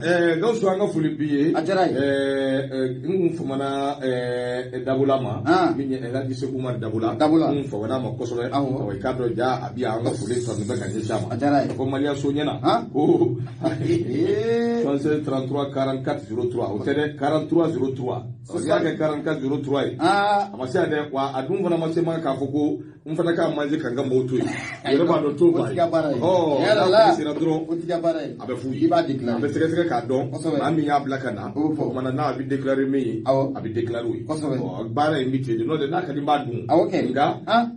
Gawusu, an ka foli b'i ye. A diyara ye. N kun famana Dabola ma. Min ye Elhaji Seku Umar Dabola. Dabola. N kun famana a ma kosɛbɛ. Awɔ. I k'a dɔn ja a bi yan, an ka foli tɔ bɛ ka ɲɛsin a ma. A diyara ye. Ko Maliya so ɲɛna. Ko 76 33 44 03, o tɛ dɛ, 43 03. O y'a kɛ 44 03 ye. A ma se yan dɛ, wa a dun fana ma se ma k'a fɔ ko n fana k'a manger ka n ka mɔgɔw to yen. U yɛrɛ b'a dɔn t'o O ba t'i ye. ka baara ye. Ɔ, Tiɲɛ yɛrɛ n'a la. kɔni sera dɔrɔn, O t'i ka baara ye. a bɛ f'u ye. I b'a déclarer. A bɛ sɛgɛsɛgɛ k'a dɔn. Maa min y'a bila ka na. O bɛ fɔ. O kumana n'a bɛ déclarer min ye. Awɔ. A bɛ déclarer o ye. Kosɛbɛ. Ɔ, baara in bɛ ten de, n'o tɛ n'a ka di n b'a dun. Awɔ kɛ. Nka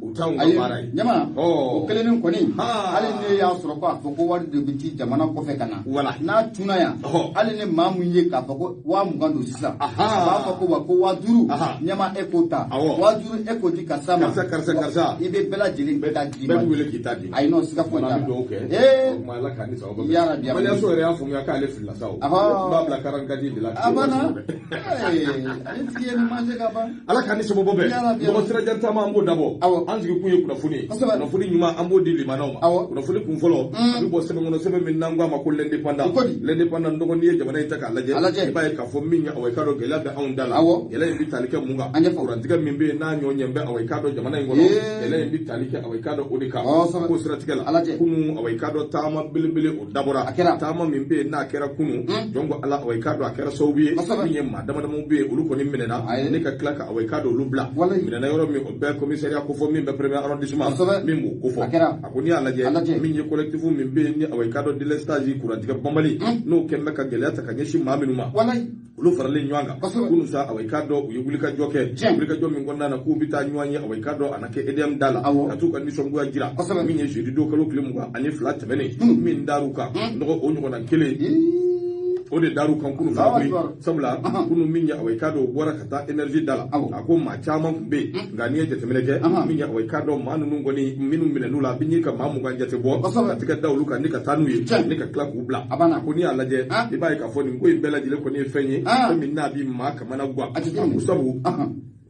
o t'anw ka Ayi, baara ye. Ɲama, Ɔ. o kelennin kɔni, Han. hali ne y'a sɔrɔ ko a fɔ ko wari de bɛ ci jamana kɔfɛ ka na. Voilà. N'a cunna yan, hali ni maa mun ye k'a fɔ ko 20 000 don sisan, a b'a fɔ ko wa ko 5000, Ɲama e k'o ta, 5000 e k'o di karisa ma. Karisa, karisa, karisa. I bɛ bɛɛ lajɛlen ta d'i ma. Bɛɛ bɛ wele k'i ta di. Ayi non, siga foyi Fana t'a an la. bɛ dugawu kɛ. Ee. O tuma Ala k'an ni sababu bɛn. Ya Rabi, Maliya so yɛrɛ y'a faamuya k'ale filila sa o. Ahɔ. Ale tun b'a bila 44 de la. A banna. Ee, ale tigi ye nin manger ka ban. Ala k'an ni sababu bɛn. Ya Rabi. Mɔgɔ sirajan taama, an b'o dabɔ. Awɔ. An sigi kun ye kunnafoni ye. Kosɛbɛ. Kunnafoni ɲuman, an b'o di limanaw ma. Awɔ. Kunnafoni kun fɔlɔ, a bɛ bɔ sɛbɛn kɔnɔ, sɛbɛn min n'an ko a ma ko L'Indépendant. O ko di? L'Indépendant dɔgɔ, n'i ye jamana in ta k'a lajɛ, A lajɛ. i b'a ye k'a fɔ min ye, awa, i k'a dɔn gɛlɛya bɛ anw da la. Awɔ. Gɛlɛya in bɛ tali kɛ mun kan? An ɲɛfɔ. Kurantigɛ min bɛ yen n'a ɲɔ ɲɛ bɛ, awa, i k'a dɔn jamana in kɔnɔ. Ee. Gɛlɛya in bɛ tali kɛ, awa, i k'a dɔn o de kan. Kosɛbɛ. Ko siratigɛ la. A lajɛ. Kunun, awa, i k'a dɔn taama belebele o dabɔra. A kɛra. Taama min bɛ yen n'a kɛra kunun, jɔn ko Ala, awa, i k'a dɔn a kɛra sababu ye. Kosɛbɛ. Min ye maa dama damaw bɛ yen, olu kɔni minɛna. Ayi. Ne ka tila ka, awa, i k'a dɔn olu bila. Walayi. Minɛna yɔrɔ min, o bɛɛ commissariat kofɔ min bɛ premier arrondissement. Kosɛbɛ. Min b'o kofɔ. A kɛra. A ko n'i y'a lajɛ, A lajɛ. min ye collectif min bɛ yen ni, awa, i k'a dɔn délestage kurantigɛ banbali, n'o kɛn bɛ ka gɛlɛya ta ka ɲɛsin maa minnu ma. Walayi. Olu faralen ɲɔgɔn kan. Kosɛbɛ. Kunun sa, awa, i k'a dɔn u ye wulikajɔ kɛ. Tiɲɛ. Wulikajɔ min kɔnɔna na k'u bɛ taa ɲɔgɔn ye, awa, i k'a dɔn a na kɛ EDM da la. Awɔ. Ka t'u ka nisɔngoya jira. Kosɛbɛ. Min ye jeudi don kalo tile 22 tɛmɛnen min dar'u kan. Nɔgɔ o ɲɔgɔnna kelen, Ee. o de dar'u kan kunun fana Allahu koyi. Akbar. Sabula kunun min ye, awa, i k'a dɔn u bɔra ka taa énergie da la. Awɔ. A ko maa caman tun bɛ yen, nka n'i ye jateminɛ kɛ, min ye, awa, i k'a dɔn maa ninnu kɔni minnu minɛn'u la, a bɛ ɲini ka maa 20 jate bɔ. Kosɛbɛ. Ka tigɛ da olu kan ni ka taa n'u ye. Tiɲɛ. Ni ka tila k'u bila. A banna. A ko n'i y'a lajɛ, Han. i b'a ye k'a fɔ nin ko in bɛɛ lajɛlen kɔni ye fɛn ye. Han. Fɛn min n'a bɛ maa kamana gan. A jateminɛ. A ko sabu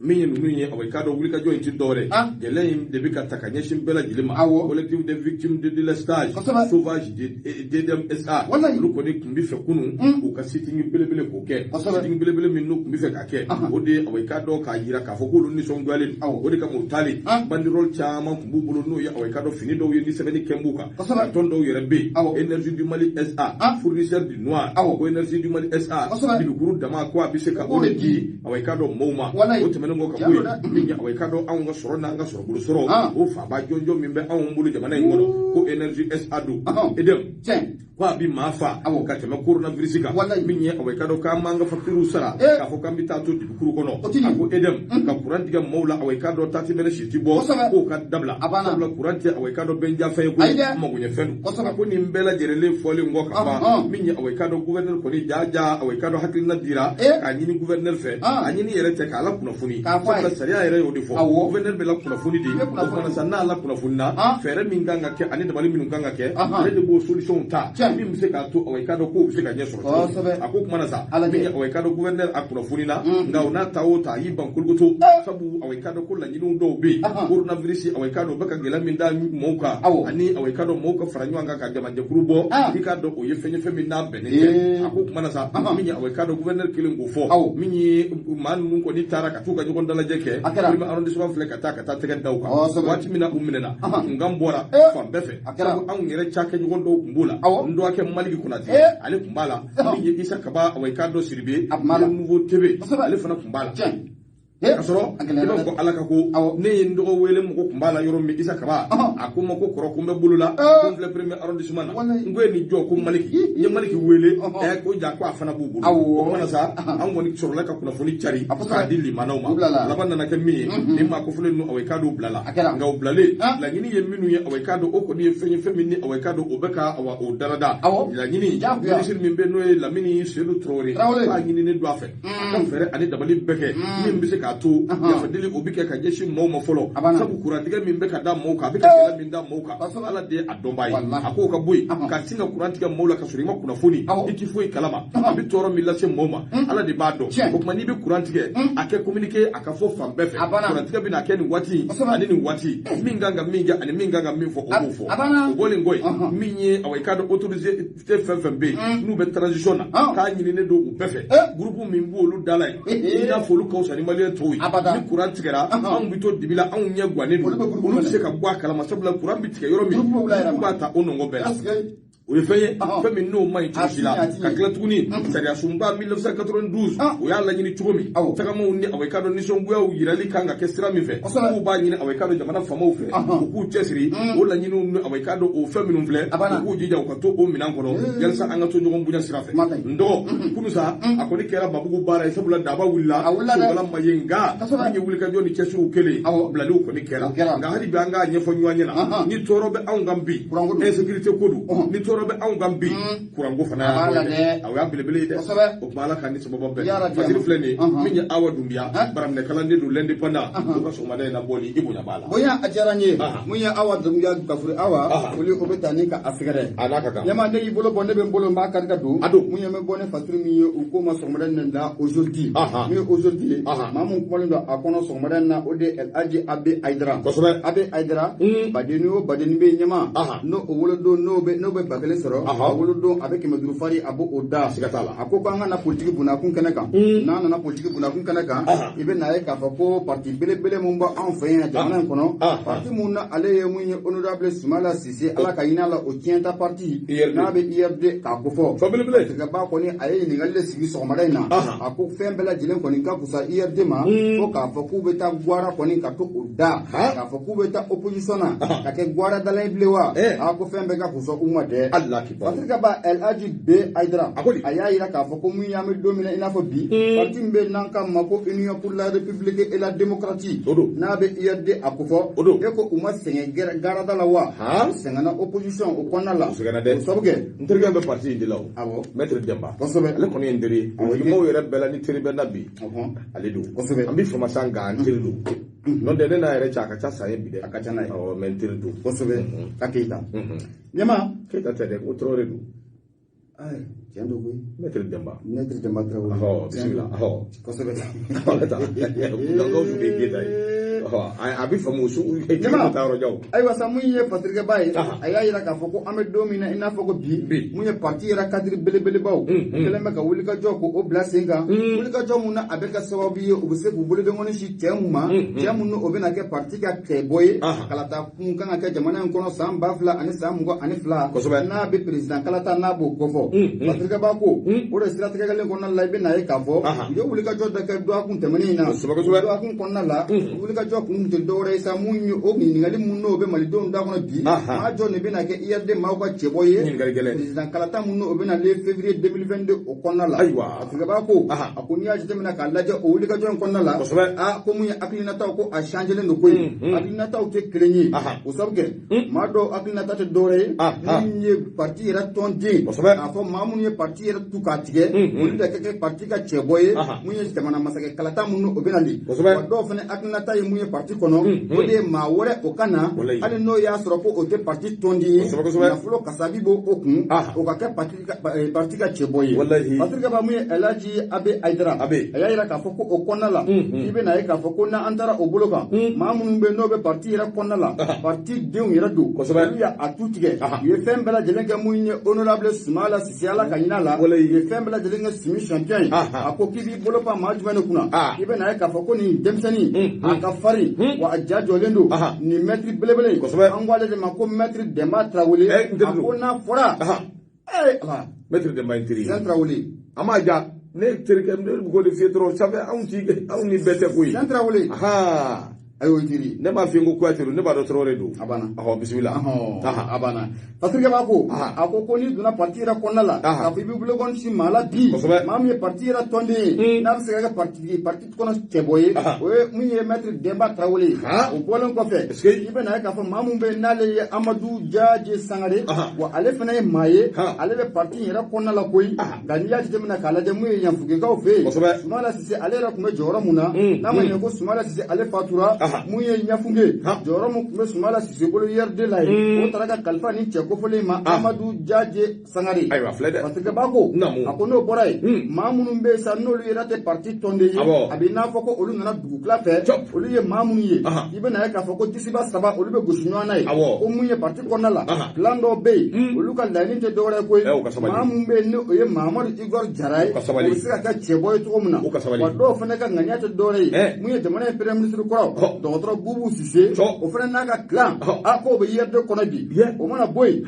min ye ninnu ye, awa, i k'a dɔn wulikajɔ in ti dɔwɛrɛ ye. Han. Gɛlɛya in de bɛ ka ta ka ɲɛsin bɛɛ lajɛlen ma. Awɔ. Collectif des victimes de délestage Kosɛbɛ. sauvage de d'EDM SA. Walayi. Olu kɔni tun bɛ fɛ kunun u ka sit-in belebele k'o kɛ. Kosɛbɛ. Sit-in belebele min n'u tun bɛ fɛ k'a kɛ, o de ye, awa, i k'a dɔn k'a jira k'a fɔ k'olu nisɔngoyalen don. Awɔ. O de kama u taalen. Han. Banderole caman tun b'u bolo, n'o ye, awa, i k'a dɔn fini dɔw ye ni sɛbɛnni kɛ b'u kan. Kosɛbɛ. Tɔn dɔw yɛrɛ bɛ yen. Awɔ. Énergie du Mali SA. Han. Fournisseur du noir. Awɔ. Ko Énergie du Mali SA. Kosɛbɛ. Dibikuru dama ko a bɛ se ka o de di, awa, i k'a dɔn mɔɔw ma. Walayi. O tɛmɛnen kɔ ka Tiɲɛ bɔ don yen, dɛ. min ye, awa, i k'a dɔn anw ka sɔrɔ n'an ka sɔrɔ bolo sɔrɔ, Han. o faaba jɔnjɔn min bɛ anw bolo jamana in kɔnɔ, ko Énergie SA don. Ɔhɔn. EDM Tiɲɛ. ko a bi maa fa Awɔ. ka tɛmɛ coronavirus kan. Walayi. Min ye, awa, i k'a dɔn k'an b'an ka facture sara, Eh. k'a fɔ k'an bɛ taa to dibikuru kɔnɔ. O ti ɲɛ. A ko EDM ka courant tigɛ maaw la, awa, i k'a dɔn taati mɛnɛ si ti bɔ, Kosɛbɛ. k'o ka dabila. A banna. Sabula courant tɛ, awa, i k'a dɔn bɛnjafɛn ye Ayi koyi, dɛ. magoɲɛfɛn don. Kosɛbɛ. A ko nin bɛɛ lajɛlen fɔlen kɔ ka ban, Ɔhɔn. min ye, awa, i k'a dɔn gouverneur kɔni jaja, awa, i k'a dɔn hakilina dira Eh. k'a ɲini gouverneur fɛ. Han. A ɲini yɛrɛ tɛ k'a la kunnafoni. K'a fɔ a ye. Sabula sariya yɛrɛ y'o de fɔ. Awɔ. Gouverneur bɛ la kunnafoni di. I bɛ O kunnafoni. kumana sa, n'a la kunnafoni na, Han. fɛɛrɛ min kan ka kɛ ani dabali minnu kan ka kɛ, Ahan. ale de b'o solution ta Tiɲɛ. min bɛ se k'a to, awa, i k'a dɔn k'o bɛ se ka ɲɛ sɔrɔ cogo min. Kosɛbɛ. A ko kumana sa, A lajɛ. min ye, awa, i k'a dɔn gouverneur a kunnafoni na, nka o n'a ta o ta, a y'i ban kolokoto, Eh. sabu, awa, i k'a dɔn ko laɲiniw dɔw bɛ yen. Ahan. Coronavirus, awa, i k'a dɔn o bɛ ka gɛlɛya min da mɔɔw kan, Awɔ. ani, awa, i k'a dɔn mɔɔw ka fara ɲɔgɔn kan ka jamajɛkuru bɔ, Ah. i k'a dɔn o ye fɛn ye, fɛn min n'a bɛnnen Eh. tɛ. A ko kumana sa, min ye, awa, i k'a dɔn gouverneur kelen k'o fɔ, Awɔ. min ye maa ninnu kɔni taara ka t'u ka ɲɔgɔn dalajɛ kɛ A kɛra. premier arrondissement filɛ, ka taa tɛgɛ da u kan. Kosɛbɛ. Waati min na u minɛna, Ahan. kunkan bɔra Eh. fan bɛɛ fɛ. A kɛra. Sabu anw yɛrɛ cakɛɲɔgɔn dɔw tun b'o la. Awɔ. N dɔgɔkɛ Maliki Konate, Eh. ale tun b'a la. Ɔhɔn. Min ye Isa Kaba, awa, i k'a dɔn Siribe, A tun b'a la. Nouveau TV, Kosɛbɛ. ale fana tun b'a la. Tiɲɛ. Ka sɔrɔ A i gɛlɛyara b'a dɛ. fɔ Ala ka ko Awɔ. ne ye n dɔgɔ wele, mɔgɔ tun b'a la yɔrɔ min, Isa Kaba, Ɔhɔn. a ko n ma ko kɔrɔ, ko n bɛ bolo la, Eh. ko n filɛ premier arrondissement na. Walayi. N ko ye nin jɔ ko Maliki, n ye Maliki wele. Ɔhɔn. Ɛ, ko ja ko a fana b'u bolo. Awɔ. O kumana sa, an kɔni sɔrɔla ka kunnafoni cari A kosɛbɛ. k'a di limanaw ma. U bilala. A laban nana kɛ min ye, ni maa kofɔlen ninnu, awa, i k'a dɔn u bilala. A kɛra. Nka u bilalen, Han. laɲini ye minnu ye, awa, i k'a dɔn o kɔni ye fɛn ye, fɛn min ni, awa, i k'a dɔn o bɛ ka, awa, o darada. Awɔ. Laɲini, Diyagoya. minisiri min bɛ n'o ye Lamini Seydou Traoré, Traoré. k'a ɲininen don a fɛ a ka fɛɛrɛ ani dabali bɛɛ kɛ min bɛ se k'a k'a to yafadeli o bɛ kɛ ka ɲɛsin maaw ma fɔlɔ, sabu kurantigɛ min bɛ ka da maaw kan, a bɛ ka gɛlɛya min da maaw kan, Ala de ye a dɔnbaa ye. A k'o ka bɔ yen ka sin ka kuran tigɛ maaw la ka sɔrɔ i ma kunnafoni, i ti foyi kalama, a bɛ tɔɔrɔ min lase maaw ma, Ala de b'a dɔn. O tuma n'i bɛ kuran tigɛ, a kɛ communiqué, a ka fɔ fan bɛɛ fɛ, kurantigɛ bɛna kɛ nin waati ani nin waati, min kan ka min kɛ ani min kan ka min fɔ, o b'o fɔ. O bɔlen kɔ yen, min ye awa i k'a dɔn autorité fɛn fɛn bɛ yen n'u bɛ transition na, k'a ɲininen don u bɛɛ fɛ, groupe min b'olu da la yen, i n'a fɔ olu ka fisa ni maliyɛn tɔw ye. Ni kuran tigɛra, anw bɛ to dibi la, anw ɲɛ gannen don, olu tɛ se ka bɔ a kalama, sabula kuran bɛ tigɛ yɔrɔ min, groupe b'a ta o nɔngɔn bɛɛ la. O ye fɛn ye, fɛn min n'o ma ɲi cogo si la. Ka tila tuguni, sariya sunba 1992, o y'a laɲini cogo min, tagamaw ni awa i k'a dɔn nisɔngoyaw yirali kan ka kɛ sira min fɛ, k'u b'a ɲini awa i k'a dɔn jamana faamaw fɛ, u k'u cɛsiri o laɲiniw ni awa i k'a dɔn o fɛn minnu filɛ, u k'u jija u ka to o minɛn kɔnɔ, yalisa an ka to ɲɔgɔn bonya sira fɛ. N dɔgɔ, kunu sa a kɔni kɛra Babugu baara ye, sabula daba wulila, sokala ma ye, nka min ye wulikajɔ ni cɛsiriw kelen bilaliw kɔni kɛra. Nka hali bi an k'a ɲɛfɔ ɲɔgɔn ɲɛna, ni tɔɔrɔ bɛ anw kan bi, insécurité ko don, ni tɔɔrɔ bɛ anw kan bi, kuranko fana y'a dɔ ye, o y'a belebele ye dɛ. O tuma Ala k'an ni sababu bɛn. Fasiri filɛ nin ye, min ye Awa Dunbiya, baraminɛ kalanden don l'indépendant, o ka sɔgɔmada in na bɔli i bonya b'a la. Bonya a diyara n ye. Mun ye Awa Dunbiya Gafure, Awa foli o bɛ taa ni ka a sɛgɛrɛ. A n'a ka kan. Ɲɛma, ne y'i bolo bɔ, ne bɛ n bolo n b'a kari ka don. A don. Mun ye n bɛ bɔ ni fasiri min ye, u ko ma sɔgɔmada in na aujourd'hui. Min ye aujourd'hui ye, maa mun kumalen don a kɔnɔ sɔgɔmada in na, o de ye El Hadji Abe Aïdara. Abe Aïdara, badenni o badenni bɛ ɲɛma, n'o o wolodon n'o bɛ 1000 sɔrɔ, a wolodon a bɛ 500 fari, a b'o da. Siga t'a la. A ko k'an ka na politiki bunakun kɛnɛ kan. N'an nana politiki bunakun kɛnɛ kan, i bɛ n'a ye k'a fɔ ko parti belebele mun b'anw fɛ yan jamana in kɔnɔ, parti mun na ale ye mun ye honorable Soumaïla Cissé, Ala ka hinɛ a la, o tiɲɛta parti n'a bɛ IRD k'a ko fɔ. Fɛn belebele. Tigaba kɔni a ye ɲininkali de sigi sɔgɔmada in na. A ko fɛn bɛɛ lajɛlen kɔni ka fusa IRD ma, fo k'a fɔ k'u bɛ taa gwara kɔni ka to o da, k'a fɔ k'u bɛ taa opposition na ka kɛ gwara dala ye bilen wa? A ko fɛn bɛɛ ka fusa u ma dɛ. Patrick Ba El Hadji B Aïdara, a y'a yira k'a fɔ ko mun y'an bɛ don min na i n'a fɔ bi, parti min bɛ n'an k'a ma ko Union pour la République et la démocratie, n'a bɛ IRD a ko fɔ, e ko u ma sɛgɛn garada la wa? U sɛgɛnna opposition o kɔnɔna la. U sɛgɛnna dɛ. O sabu kɛ. N terikɛ bɛ parti in de la o. Awɔ. Maître Demba. Kosɛbɛ. Ale kɔni ye n teri ye. Maaw yɛrɛ bɛɛ la ni teri bɛ n na bi. Ale don. Kosɛbɛ. An bɛ fama sa, nka n teri don. N'o tɛ ne n'a yɛrɛ cɛ a ka ca san ye bi dɛ. A ka ca n'a ye. Awɔ, mais n teri don. Kosɛbɛ. Ka Keyita. Ɲɛma. Keyita tɛ dɛ, ko Tarawele don. Tiɲɛ don koyi. Maître Demba. Maître Demba Traoré. Ɔhɔ, bisimila. Ɔhɔ. Kosɛbɛ. Gawusu de ye Keyita ye. A bɛ faamu su taa yɔrɔ jan. Ayiwa sa, mun ye Patrick Ba ye, a y'a yira k'a fɔ ko an bɛ don min na i n'a fɔ ko bi, mun ye parti yɛrɛ cadre belebelebaw kɛlen bɛ ka wulikajɔ k'o bila sen kan, wulikajɔ mun na a bɛ kɛ sababu ye u bɛ se k'u bolodenkɔni si cɛ mun ma, cɛ mun o bɛna kɛ parti ka kɛbɔ ye, kalata kun kan ka kɛ jamana in kɔnɔ san 2022, n'a bɛ président kalata n'a b'o kɔfɔ. Patrick Ba ko o de siratigɛlen kɔnɔna la, i bɛ n'a ye k'a fɔ u ye wulikajɔ dɔ kɛ dɔgɔkun tɛmɛnen in na, dɔgɔkun kɔnɔna la, wulikajɔ kun tɛ dɔwɛrɛ ye sa, mun ye o ɲininkali mun n'o bɛ malidenw da kɔnɔ bi, maa jɔn de bɛna kɛ IRD maaw ka cɛbɔ ye président kalata mun n'o bɛna le février 2022 o kɔnɔna la. Ayiwa, Patrick Ba ko a ko n'i y'a jateminɛ k'a lajɛ o wulikajɔ in kɔnɔna la, a ko mun ye hakilinataw ko a changelen don koyi, hakilinataw tɛ kelen ye. O sabu kɛ maa dɔw hakilinata tɛ dɔwɛrɛ ye mun ye parti yɛrɛ tɔnden, k'a fɔ maa minnu ye parti yɛrɛ tu k'a tigɛ, olu de ka kɛ parti ka cɛbɔ ye, mun ye jamana masakɛ kalata mun o bɛna le. Wa dɔw fana hakilinata ye mun ye parti kɔnɔ, o de ye maa wɛrɛ o ka na, hali n'o y'a sɔrɔ ko o tɛ parti tɔnden ye, nafolo kasabi b'o o kun, o ka kɛ parti ka cɛbɔ ye. Patrick Ba mun ye El Hadji Abe Aïdara, a y'a yira k'a fɔ ko o kɔnɔna la, i bɛ n'a ye k'a fɔ ko n'an taara o bolo kan, maa minnu bɛ n'o bɛ parti yɛrɛ kɔnɔna la, parti denw yɛrɛ don, olu y'a tu tigɛ, u ye fɛn bɛɛ lajɛlen kɛ mun ye honorable Soumaïla Cissé, Ala ka hinɛ la, u ye fɛn bɛɛ lajɛlen kɛ Simi champion ye. A ko k'i b'i bolo pan maa jumɛn de kunna, i bɛ n'a ye k'a fɔ ko nin denmisɛnnin a ka farin, wa a ja jɔlen don, nin maître belebele, an ko ale de ma ko maître Demba Traoré. A ko n'a fɔra ala maître Demba in teri ye Zan Traoré, a m'a ja ne terikɛ, ne bɛ k'o de f'i ye dɔrɔn, ça fait anw ni bɛɛ tɛ koyi. Zan Traoré. Ayi, o ye teri. Ne b'a f'i ye ko Kuyate don, ne b'a dɔn Tarawele don. A banna. Ɔhɔ, bisimila. A banna. Fasirikɛ b'a ko a ko ko n'i donna parti yɛrɛ kɔnɔna la, k'a fɔ i b'i bolo kɔni si maa la bi, maa min ye parti yɛrɛ tɔnden ye, n'a bɛ se ka kɛ parti kɔnɔ cɛbɔ ye, o ye min ye maître Denba Tarawele ye. O bɔlen kɔfɛ, i bɛ na ye k'a fɔ maa min bɛ yen n'ale ye Amadu Jaje Sangare, wa ale fana ye maa ye, ale bɛ parti yɛrɛ kɔnɔna la koyi. Nka n'i y'a jateminɛ k'a lajɛ, mun ye Yanfugekaw fɛ yen, Sumala Sise, ale yɛrɛ tun bɛ jɔyɔrɔ mun na, n'a ma ɲɛ ko Sumala Sise ale fatura, mun ye Ɲafunge jɔyɔrɔ mun tun bɛ Sumala Sise bolo URD la yen, o taara ka kalifa ni cɛ kofɔlen ma, Amadu Jaje Sangare. Ayiwa, filɛ dɛ. Parce que b'a ko a ko n'o bɔra yen, maa minnu bɛ yen sa, n'olu yɛrɛ tɛ parti tɔnden ye, a bɛ n'a fɔ ko olu nana dugutila fɛ, olu ye maa minnu ye, i bɛ na ye k'a fɔ ko disiba saba olu bɛ gosi ɲɔgɔn na ye, ko mun ye parti kɔnɔna la, plan dɔw bɛ yen, olu ka laɲini tɛ dɔwɛrɛ ye koyi, maa min bɛ yen ni o ye Mahamadu Igor Jara ye, o bɛ se ka kɛ cɛbɔ ye cogo min na. Wa dɔw fana ka ŋaniya tɛ dɔwɛrɛ ye, mun ye jamana in premier ministre kɔrɔ, dɔgɔtɔrɔ Bubu Sise, o fana n'a ka clan, a k'o bɛ URD kɔnɔ bi. O mana bɔ yen,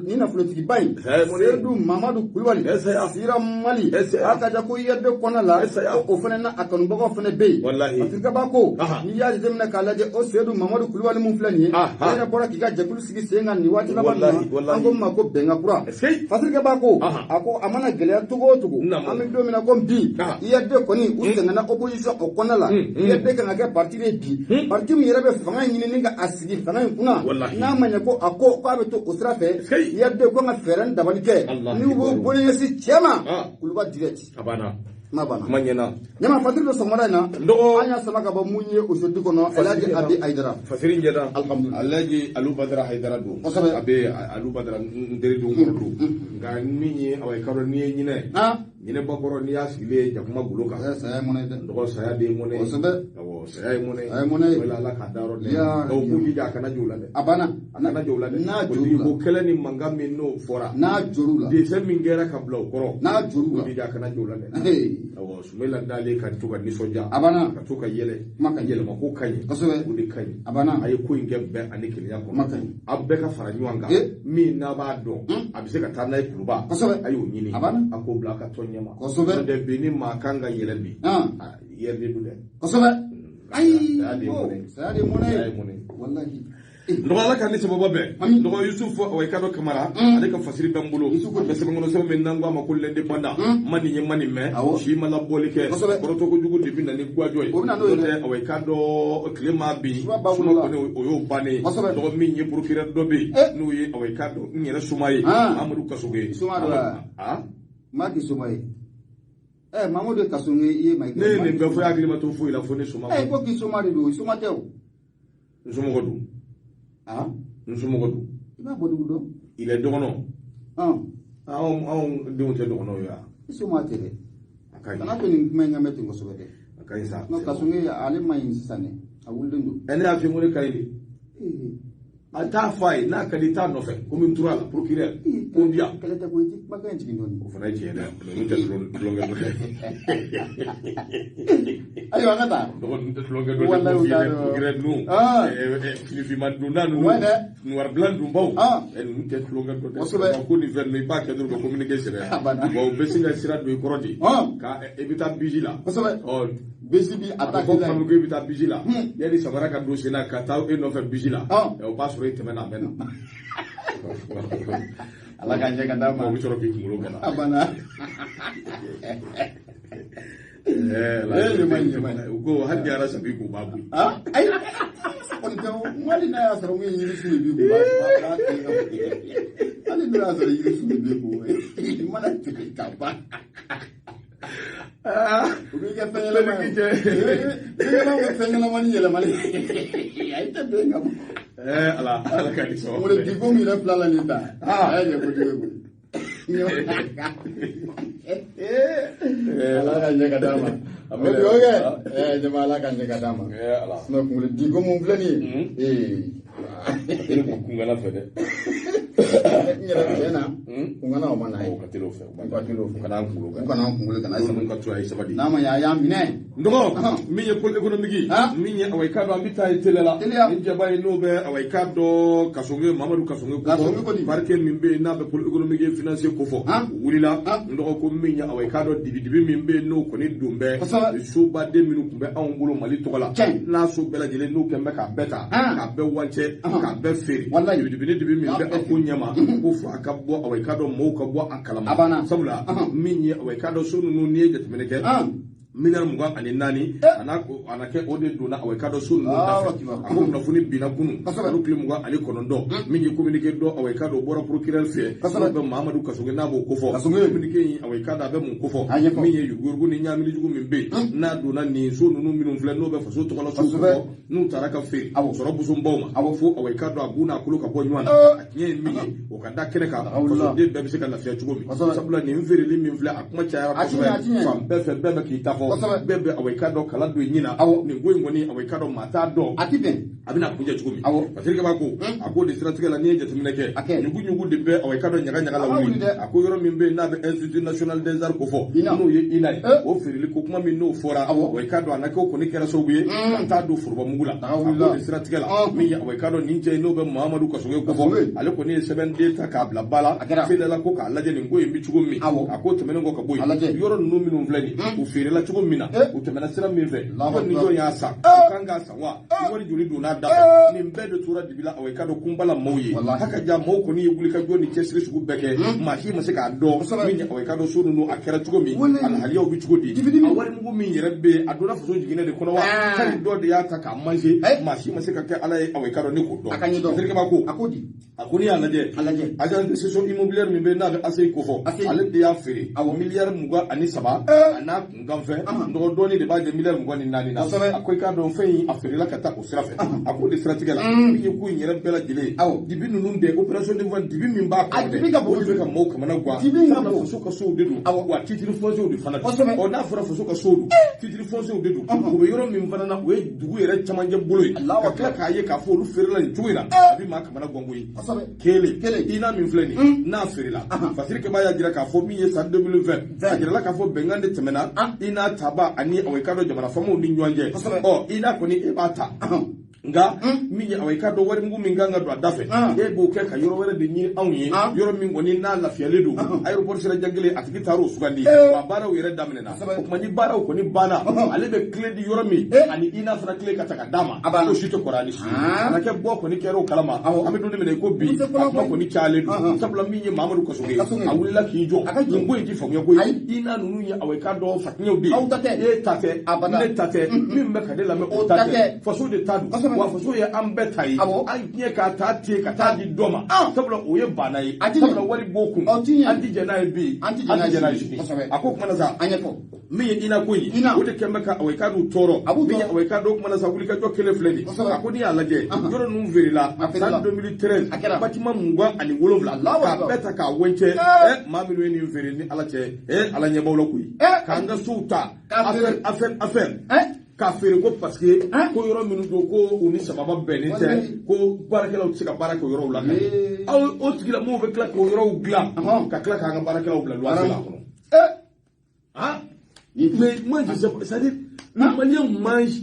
ni nafolotigiba in Seydou Mamadu Kulubali Sira Mali, a ka ja ko URD kɔnɔna la, o fana n'a kanubagaw fana bɛ yen. Parce que b'a ko n'i y'a jateminɛ k'a lajɛ, o Seydou Mamadu Kulubali mun filɛ nin ye, a yɛrɛ bɔra k'i ka jɛkulu sigi sen kan nin waati laban na, an ko min ma ko Bɛnkan Kura. Fasirikɛ b'a ko a ko a mana gɛlɛya cogo o cogo, an bɛ don min na ko bi, URD kɔni u sɛgɛnna opposition o kɔnɔna la. URD kan ka kɛ parti de bi, parti min yɛrɛ bɛ fanga ɲini ka a sigi fanga in kunna, n'a ma ɲɛ ko a ko k'a bɛ to o sira fɛ, URD ko ka fɛɛrɛ ni dabali kɛ n'u b'u bolo ɲɛsin cɛ ma Kuluba direct. A banna. Kuma banna. Kuma ɲɛna. Ɲama Fasiri bɛ sɔgɔmada in na, an y'a sama ka bɔ mun ye aujourd'hui kɔnɔ, Elhaji Abi Hayidara. Fasiri ɲɛna. Alhamdulilayi. Elhaji Alu Badara Hayidara don. Kosɛbɛ. A bɛ Alu Badara n teri don kɔrɔ don. Nka min ye awa i ka dɔn n'i ye ɲinɛ. Ɲinɛbakɔrɔ n'i y'a sigilen ye jakuma golo kan. Saya ye mɔnɛ ye dɛ. Dɔgɔ saya de ye mɔnɛ ye. Kosɛbɛ. Awɔ, saya ye mɔnɛ ye. Saya ye mɔnɛ ye. Wala Ala k'a da yɔrɔ dɛ. Nka u k'u jija a kana jɔ o la dɛ. A banna. A kana jɔ o la dɛ. N'a jɔr'u la. Ko kɛlɛ ni mankan min n'o fɔra. N'a jɔr'u la. Dɛsɛ min kɛra ka bila o kɔrɔ. N'a jɔr'u la. U jija a kana jɔ o la dɛ. Awɔ, Sumela dalen ka to ka nisɔndiya. A banna. Ka to ka yɛlɛ. Kuma ka ɲi. Yɛlɛma ko ka ɲi. Kosɛbɛ. O de ka ɲi. A banna. A ye ko in kɛ bɛn ani kelenya kɔnɔ. Kuma ka ɲi. Aw bɛɛ ka fara ɲɔgɔn kan. Min n'a b'a dɔn. A bɛ se ka taa n'a ye Kuluba. Kosɛbɛ. A y'o ɲini. A banna. A k'o bila a ka tɔn ɲɛma. Kosɛbɛ. N'o tɛ bi ni maa kan ka yɛlɛ bi. Yɛrɛ de don dɛ. Kosɛbɛ. Ayi. Saya de ye mɔnɛ ye. Saya de ye mɔnɛ ye. Saya ye mɔnɛ ye. Walahi. Dɔgɔ Ala ka ni sababa bɛn. Dɔgɔ Yusuf o i ka dɔn Kamara, ale ka fasiri bɛ n bolo. A bɛ sɛbɛn kɔnɔ sɛbɛn min n'an ko a ma ko l'indépendant. Ma nin ye ma nin mɛn. Si ma labɔli kɛ. Kɔrɔtɔ kojugu de bɛ na ni guwajɔ ye. O bɛ na n'o ye dɛ. Awɔ, i ka dɔn tile ma bin. Suma kɔni o y'o bannen ye. Dɔgɔ min ye procureur dɔ bɛ yen. N'o ye awɔ i ka dɔn n yɛrɛ soma ye. Amadu Kasoge. Soma dɔ la. Maa k'i soma ye. Mamadu Kasoge i ye maa. Ne ye nin bɛɛ fɔ hakili ma to foyi la fo ne soma. Ko k'i soma de don, soma tɛ o. N somɔgɔ don. N somɔgɔ don. I b'a bɔ dugu dɔn. Il est dɔgɔnɔ. Anw denw tɛ dɔgɔnɔw ye wa? I soma tɛ dɛ. A ka ɲi. Kana to nin kuma in ka mɛn ten kosɛbɛ dɛ. A ka ɲi sa. Non, Kasoge ale ma ɲi sisan dɛ. A wulilen don. Ne y'a f'i ye ko ne ka ɲi de. A t'a fɔ a ye n'a ka di i t'a nɔfɛ komi n tora a la procureur ko n di yan. Kɛlɛ tɛ koyi, i ti kumakan in jigin dɔɔni. O fana ye tiɲɛ dɛ, ninnu tɛ tulonkɛ dɔ ye. Ayiwa, an ka taa. Dɔgɔ ninnu tɛ tulonkɛ dɔ ye procureur ninnu. Finifinma donda ninnu. Noir blanc dunbaw. Ninnu tɛ tulonkɛ dɔ dɛ. Kosɛbɛ. Ko nin fɛn ninnu i b'a kɛ dɔrɔn ka communiqué sɛbɛn. Wa u bɛ sin ka sira don i kɔrɔ de. Ka i bɛ taa bisi la. Kosɛbɛ. Bisi bi a attaque la. A bɛ fɔ ko i bɛ taa bisi la. Yanni samara ka don sen na ka taa e nɔfɛ bisi la. O b'a sɔrɔ e tɛmɛna a bɛ na. Ala ka ɲɛ ka d'a ma. O bɛ sɔrɔ k'i kunkolo gana. A banna. U ko hali ni ala sabi k'u b'a bɔ yen. Ayi. Kɔni tɛ o. Hali n'a y'a sɔrɔ mun ye yirisun de b'i kun. Hali n'o y'a sɔrɔ yirisun de b'i kun. I mana tigɛ ka ban. O b'i kɛ fɛn ɲɛnama ye. I b'i kɛ fɛn ɲɛnama ni yɛlɛmali. Ayi tɛ bɛn ka bɔ. Ala ala ka di sɔn. Ngolo diko min yɛrɛ fila la nin ta. A y'a ɲɛ kojugu koyi. Ala ka ɲɛ ka d'a ma. O dugawu kɛ. Jama ala ka ɲɛ ka d'a ma. Sinon kunkolo diko mun filɛ nin ye. E ko kungana fɛ dɛ. N yɛrɛ tiɲɛ na. Ŋana o ma n'a ye. O ka teli o fɛ. U ka teli o fɛ. U kana an kunkolo U kana an kunkolo gana. Ninnu ka to a ye sabali. N'a ma ɲɛ a y'an minɛ. N dɔgɔ min ye pôle économique, min ye awa i k'a dɔn an bɛ taa ye teliya la. Teliya. Ni jaba ye n'o bɛ awa i k'a dɔn Kassogué, Mamadu Kassogué Kassogué kɔni. Parquet min bɛ yen n'a bɛ pôle économique financier kofɔ. U wulila, n dɔgɔ, ko min ye awa i k'a dɔn dibidibi min bɛ yen n'o kɔni don bɛ sobaden minnu tun bɛ anw bolo Mali tɔgɔ la, n'a so bɛɛ lajɛlen n'u kɛn bɛ k'a bɛɛ ta k'a bɛɛ wancɛ k'a bɛɛ feere. Dibidibi ni dibi min bɛ a ko ɲɛma ko fo a ka bɔ awa i k'a dɔn mɔgɔw ka bɔ a kalama, sabula min ye awa i k'a dɔn so ninnu, n'i ye jateminɛ kɛ, miliyari 24 a na kɛ o de donna awa i k'a dɔn so ninnu da fɛ. A ko kunnafoni binna kunun kalo tile 29, min ye communiqué dɔ awa i k'a dɔn o bɔra procureur fɛ, n'o bɛ Mahamadu Kassogué n'a b'o kofɔ. Communiqué in, awa i k'a dɔn a bɛ mun kofɔ? Min ye yuruguyurugu ni ɲaamilijugu min bɛ yen n'a donna nin so ninnu minnu filɛ n'o bɛ faso tɔgɔla so kofɔ, n'u taara ka feere sɔrɔ busonbaw ma, fo awa i k'a dɔn a bu n'a kolo ka bɔ ɲɔgɔn na, a tiɲɛ ye min ye o ka da kɛnɛ kan, fasoden bɛɛ bɛ se ka lafiya cogo min. Sabula nin feereli min filɛ, a kuma cayara kosɛbɛ fan bɛɛ fɛ, bɛɛ bɛ k'i ta fɔ, bɛɛ bɛ awa i k'a dɔn kala don i ɲin na. Nin ko in kɔni, awa i k'a dɔn maa t'a dɔn a ti bɛn a bɛna kuncɛ cogo min. Patrick b'a ko a ko de siratigɛ la, n'i ye jateminɛ kɛ, ɲugu ɲugu de bɛ awa i k'a dɔn ɲaga ɲaga la wuli. A ko yɔrɔ min bɛ yen n'a bɛ Institut national des arts kofɔ, n'o ye INA ye, o feereli ko kuma min n'o fɔra, awa i k'a dɔn a na kɛ o kɔni kɛra sababu ye ka taa don foroba mugu la. A ko de siratigɛ la, min ye awa i k'a dɔn nin cɛ in n'o bɛ Mahamadu Kassogué kofɔ, ale kɔni ye sɛbɛnden ta k'a bila ba la teliya ko k'a lajɛ nin ko in bɛ cogo min. A ko tɛmɛnen kɔ ka bɔ yen, yɔrɔ ninnu minnu filɛ nin, u feerela cogo min na, u tɛmɛna sira min fɛ, jɔn ni jɔn y'a san, u kan k'a san wa, wari joli donna da fɛ, nin bɛɛ de tora dibi la awa i k'a dɔn kunba la maaw ye. Haka ja maaw kɔni ye wulikajɔ ni cɛsiri sugu bɛɛ kɛ, maa si ma se k'a dɔn min ye awa i k'a dɔn so ninnu a kɛra cogo min, alahaliyaw bɛ cogo di, a warimugu min yɛrɛ bɛ yen a donna faso jiginɛ de kɔnɔ wa, kari dɔ de y'a ta k'a manger, maa si ma se ka kɛ ala ye awa i k'a dɔn ne k'o dɔn. Patrick b'a ko a ko n'i y'a lajɛ, agence de cession immobilière min bɛ yen n'a bɛ ACI kofɔ, ale de y'a feere miliyari 23 a n'a kunkan fɛn dɔgɔ dɔɔni de b'a jɛ miliyari 24 na. A ko i k'a dɔn fɛn in a feerela ka taa o sira fɛ. A ko de siratigɛ la, min ye ko in yɛrɛ bɛɛ lajɛlen dibi ninnu de opération de vente, dibi min b'a kɔnɔ dɛ, o de bɛ ka maaw kamana gan. Sabula faso ka sow de don, wa titre foncier de fana don. Ɔ n'a fɔra faso ka sow don, titre foncier de don, u bɛ yɔrɔ min fana na o ye dugu yɛrɛ camancɛ bolo ye, ka tila k'a ye k'a fɔ olu feerela nin cogo in na, a bɛ maa kamana gan koyi. Kelen INA min filɛ nin n'a feerela, Patrick b'a y'a jira k'a fɔ min ye san 2020, a jirala k'a fɔ bɛnkan de tɛmɛna INA taba ani awa i k'a dɔn jamana faamaw ni ɲɔgɔn cɛ. Ɔ INA kɔni e b'a ta, nka min ye awa i k'a dɔn warimugu min kan ka don a da fɛ, e b'o kɛ ka yɔrɔ wɛrɛ de ɲini anw ye, yɔrɔ min kɔni n'a lafiyalen don, aéroport sira jan kelen a tigi taar'o sugandi, wa baaraw yɛrɛ daminɛna. O tuma ni baaraw kɔni banna, ale bɛ clé di yɔrɔ min ani INA fana clé ka ta ka d'a ma, o si tɛ kɔrɔ ani si a na kɛ bɔ kɔni kɛra o kalama. An bɛ don min na i ko bi, a kuma kɔni cayalen don, sabula min ye Mahamadu Kassogué a wulila k'i jɔ, nin ko in ti faamuya koyi. INA ninnu ye awa i k'a dɔn fatiɲɛw de ye, e ta tɛ, ne ta tɛ, min bɛ ka ne lamɛn o ta tɛ, faso de ta don, wa faso ye an bɛɛ ta ye, an tiɲɛ k'a ta ten ka taa di dɔ ma, sabula o ye banna ye, sabula wari b'o kun, an ti jɛn n'a ye bi, an ti jɛn n'a ye sini. A ko kuma na sa, min ye INA ko in ye, o de kɛn bɛ ka awa i k'a dɔn tɔɔrɔ, min ye awa i k'a dɔn kuma na sa wulikajɔ kelen filɛ nin ye. A ko n'i y'a lajɛ, yɔrɔ ninnu feerela san 2013, bâtiment 27 k'a bɛɛ ta k'a wɛncɛ. Maa minnu ye nin feere ni Ala cɛ, Ala ɲɛ b'aw la koyi, k'an ka sow ta affaire k'a feere ko parce que ko yɔrɔ minnu don ko u ni sababa bɛnnen tɛ, ko baarakɛlaw tɛ se ka baara kɛ o yɔrɔw la. Aw o tigilamɔgɔw bɛ tila k'o yɔrɔw dilan ka tila k'an ka baarakɛlaw bila luwanse la kɔnɔ. Ah, mais moi je sais pas, c'est-à-dire les Maliens mangent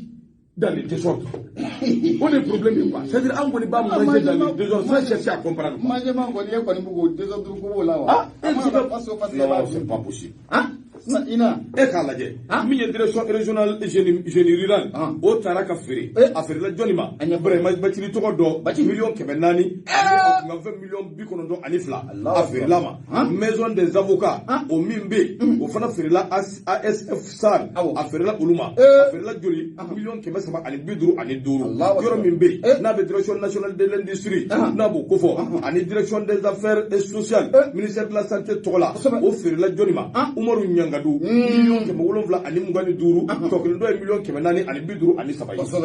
dans le désordre. On est problème quoi. C'est-à-dire on ne pas manger dans le désordre sans chercher à comprendre. Manger man kɔni e kɔni b'o désordre ko b'o la wa? Ah, non, c'est pas possible. Hein? INA e k'a lajɛ, min ye direction régionale génie rural, o taara ka feere, a feerela jɔnni ma? Ibrahima Bacili tɔgɔ dɔ, miliyɔn 400 nka miliyɔn 92, a feerela ma. Maison des avocats o min bɛ yen, o fana feerela ASF SAR, a feerela olu ma, a feerela joli? Miliyɔn 355. Yɔrɔ min bɛ yen n'a bɛ direction nationale de l'industrie n'a b'o kofɔ, ani direction des affaires sociales ministère de la santé tɔgɔ la, o feerela jɔnni ma? Umaru Ɲanga. Ɲangadu 725,000 tɔ kelen dɔ ye 453,000 ye.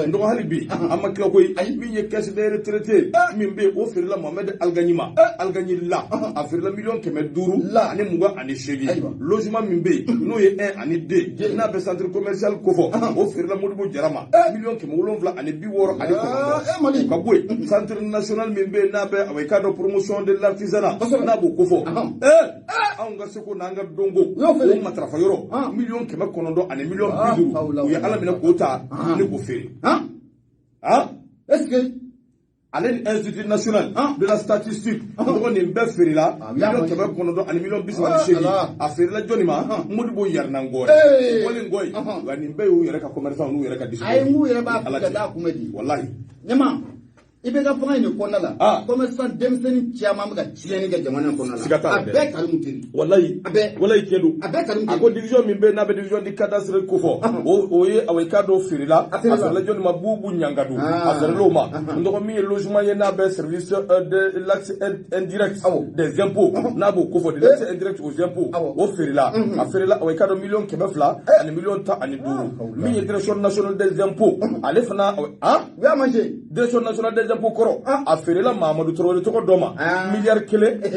N dɔgɔ hali bi an ma tila koyi. Min ye caisse des retraités min bɛ yen, o feerela Mohamed Algagni ma, Algagni la, a feerela 528,000. Logement min bɛ yen, n'o ye 1 ani 2, n'a bɛ centre commercial kofɔ, o feerela Modibo Jara ma 769,000. Ka bɔ yen, centre national min bɛ yen, n'a bɛ a k'a dɔn promotion de l'artisanat, n'a b'o kofɔ, anw ka seko n'an ka dɔnko, o matarafa yɔrɔ 950,000,000, u ye Ala minɛ k'o ta ni k'o feere. Est-ce que ale ni Institut national de la statistique mɔgɔ nin bɛɛ feerela 938,000,000. A feerela jɔnni ma? Modibo Yarinankɔ. Bɔlen kɔ yen, wa nin bɛɛ y'u yɛrɛ ka commerçant n'u yɛrɛ ka discours. Ayi, n k'u yɛrɛ b'a fili ka taa kunbɛ di. Walahi. Ɲama, i bɛ ka fanga in de kɔnɔna la, commerçant denmisɛnnin caman bɛ ka tiɲɛni kɛ jamana in kɔnɔna la. Siga t'a la dɛ. A bɛɛ Karimu Teri. Walahi. A bɛɛ. Walahi tiɲɛ don. A bɛɛ Karimu Teri. A ko division min bɛ yen, n'a bɛ division di cadastre kofɔ, o ye awa i k'a dɔn feerela. A feerela jɔnni ma? Bubu Ɲangadu. A feerela o ma. N dɔgɔ min ye logement ye, n'a bɛ service de l'accès indirect des impôts, n'a b'o kofɔ, de l'accès indirect aux impôts, o feerela. A feerela awa i k'a dɔn 215,000,000. Min ye direction nationale des impôts, ale fana U y'a manger. Direction nationale des impôts kɔrɔ, a feerela Mahamadu Tarawele tɔgɔ dɔ ma 1 milliard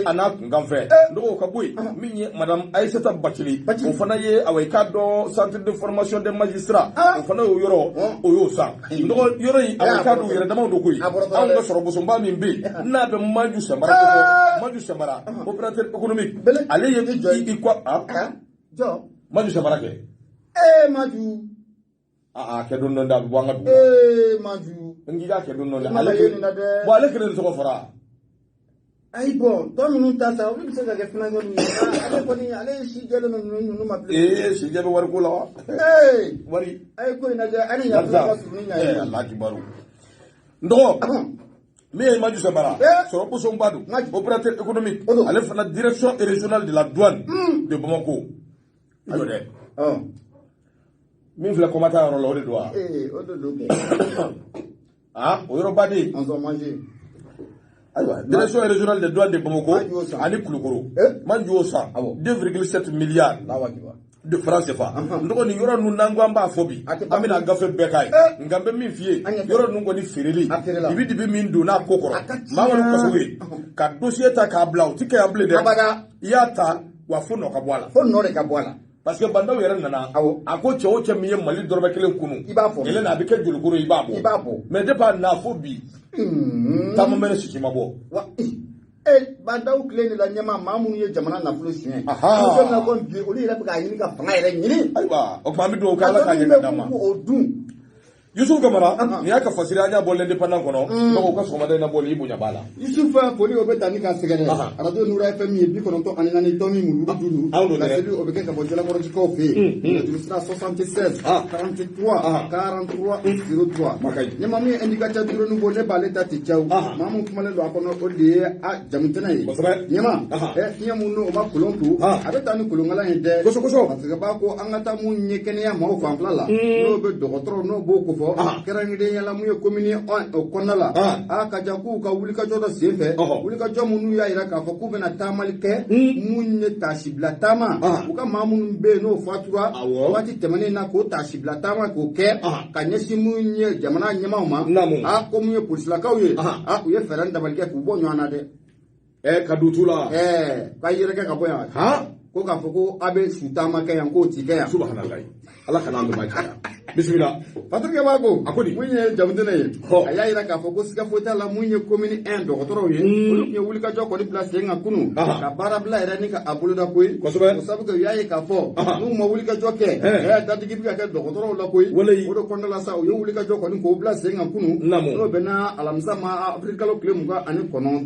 a n'a kunkanfɛn. Dɔgɔw ka bɔ yen, min ye madame Aïssata Bacili, o fana ye awa i k'a dɔn centre de formation des magistrats, o fana y'o yɔrɔ, o y'o san. Dɔgɔ yɔrɔ in, awa i k'a dɔn u yɛrɛ damaw don koyi. Anw ka sɔrɔ bosonba min bɛ yen, n'a bɛ Maju Samara kofɔ, Maju Samara opérateur économique, ale ye i kɔ jɔ Maju Samara kɛ. Maju. A kɛ don dɔ a bɛ bɔ an ka dugu la. Maju. N k'i k'a kɛ don dɔ ale bon ale kelen de tɔgɔ fɔra. Ayi bɔn tɔ ninnu ta sa, olu bɛ se ka kɛ fɛn ye. Ale kɔni ale ye si jɛlen don ninnu ma bilen. Si jɛ bɛ wariko la wa? Wari. A ye ko in lajɛ, ani ɲa ka surun ni ɲa ye. Ala kibaru. N dɔgɔ. Min ye Maju Samara, sɔrɔ bosonba don, opérateur économique, ale fana direction régionale de la douane de Bamako. I jɔ dɛ. Min filɛ kɔmata yɔrɔ la, o de don wa? O de don kɛ. O yɔrɔ ba de. An sɔn manger. Ayiwa, direction régionale des douanes de Bamako ani Kulukoro, Maju y'o san 2,7 milliards de francs CFA. N dɔgɔ nin yɔrɔ ninnu n'an ko an b'a fɔ bi, an bɛna gafe bɛɛ k'a ye. Nka n bɛ min f'i ye, yɔrɔ ninnu kɔni feereli, dibi dibi min donna a ko kɔrɔ, maa kɔni kaso ye ka dossier ta k'a bila, o ti kɛ yan bilen dɛ. I y'a ta wa fo nɔ ka bɔ a la. Fo nɔ de ka bɔ a la. Parce que bandaw yɛrɛ nana, a ko cɛ o cɛ min ye Mali dɔrɔmɛ kelen kunu, i b'a fɔ yɛlɛ na a bɛ kɛ jolikoro, i b'a bɔ. I b'a bɔ. Mais depuis a na fo bi, taama mɛnɛ sisi ma bɔ. Wa bandaw tile de la ɲɛma, maa minnu ye jamana nafolo suɲɛ. An bɛ ko bi olu yɛrɛ bɛ k'a ɲini ka fanga yɛrɛ ɲini. Ayiwa, o tuma an bɛ dugawu kɛ Ala k'a ɲɛ ka d'an ma. O dun. Yusuf Kamara, nin y'a ka fasiri, an y'a bɔ l'Indépendant kɔnɔ, donc u ka sɔgɔmada in na bɔli i bonya b'a la. Yusuf foli o bɛ ta ni ka sɛgɛrɛ. Radio Noura FM ye 94 tɔmi mulu duuru. Laseli o bɛ kɛ ka bɔ Jalakɔrɔjikaw fɛ yen. Nɛgɛjuru sira 76 43 43 03. Ni maa min ye indicateur drone bɔ, ne b'ale ta ten cawu. Maa min kumalen don a kɔnɔ, o de ye a jamutɛnɛ ye. Ɲɛma, fiɲɛ mun n'o ma kolon to, a bɛ taa ni kolonkalan ye dɛ. Kosɛbɛ. Parce que b'a ko an ka taa mun ye kɛnɛya maaw fanfɛla la, n'o bɛ dɔgɔtɔrɔ n'o b'o kofɔ. Kɛrɛnkɛrɛnnenya la mun ye commune o kɔnɔna la, a ka ja k'u ka wulikajɔ dɔ senfɛ, wulikajɔ minnu y'a jira k'a fɔ k'u bɛna taamali kɛ mun ye taasibila taama, u ka maa minnu bɛ yen n'o fatura waati tɛmɛnen na, k'o taasibila taama k'o kɛ ka ɲɛsin mun ye jamana ɲɛmaaw ma. A ko mun ye polisilakaw ye, a u ye fɛɛrɛ dabali kɛ k'u bɔ ɲɔgɔn na dɛ. Ka don tu la. Ka yɛrɛkɛ ka bɔ yan. Ko k'a fɔ ko a bɛ su taama kɛ yan, k'o ti kɛ yan. Subahanallahi. Ala kana an dɛmɛ caya. Bisimila. Patrick b'a ko. A ko di. Mun ye jamutɛnɛ ye. A y'a jira k'a fɔ ko siga foyi t'a la mun ye commune 1 dɔgɔtɔrɔw ye. Olu tun ye wulikajɔ kɔni bila sen kan kunun. Ka baara bila yɛrɛ ni ka a boloda koyi. Kosɛbɛ. O sabu kɛ u y'a ye k'a fɔ n'u ma wulikajɔ kɛ, dadigi bɛ ka kɛ dɔgɔtɔrɔw la koyi. Walayi. O de kɔnɔna la sa, u ye wulikajɔ kɔni k'o bila sen kan kunun. N'o bɛnna alamisa ma avril kalo tile 29. Mun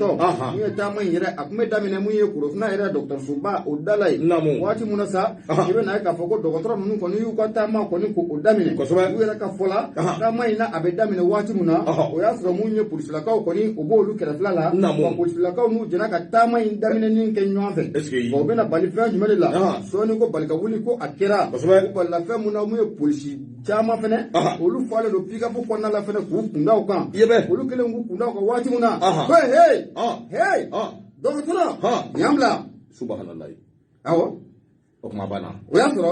ye taama in yɛrɛ, a tun bɛ daminɛ mun ye Korofina yɛrɛ dɔgɔtɔrɔsoba o da la yen. Waati mun na sa, i bɛ n'a ye k'a fɔ ko dɔgɔtɔrɔ ninnu kɔni y'u ka taama kɔni k'o daminɛ. Kosɛbɛ. U yɛrɛ ka fɔ la, taama in na a bɛ daminɛ waati mun na, o y'a sɔrɔ mun ye polisilakaw kɔni o b'olu kɛrɛfɛla la. Wa polisilakaw n'u jɛra ka taama in daminɛni kɛ ɲɔgɔn fɛ. Bon, u bɛna bali fɛn jumɛn de la? Sɔɔni ko bali ka wuli ko a kɛra. Kosɛbɛ. U balila fɛn mun na, mun ye polisi caman fɛnɛ, olu falen don pick-up kɔnɔna la fɛnɛ k'u kunda u kan. Olu kɛlen k'u kunda u kan waati mun na, ko hey, hey, dɔgɔtɔrɔ, yan bila. Subahanallahi. Awɔ. O kuma banna. O y'a sɔrɔ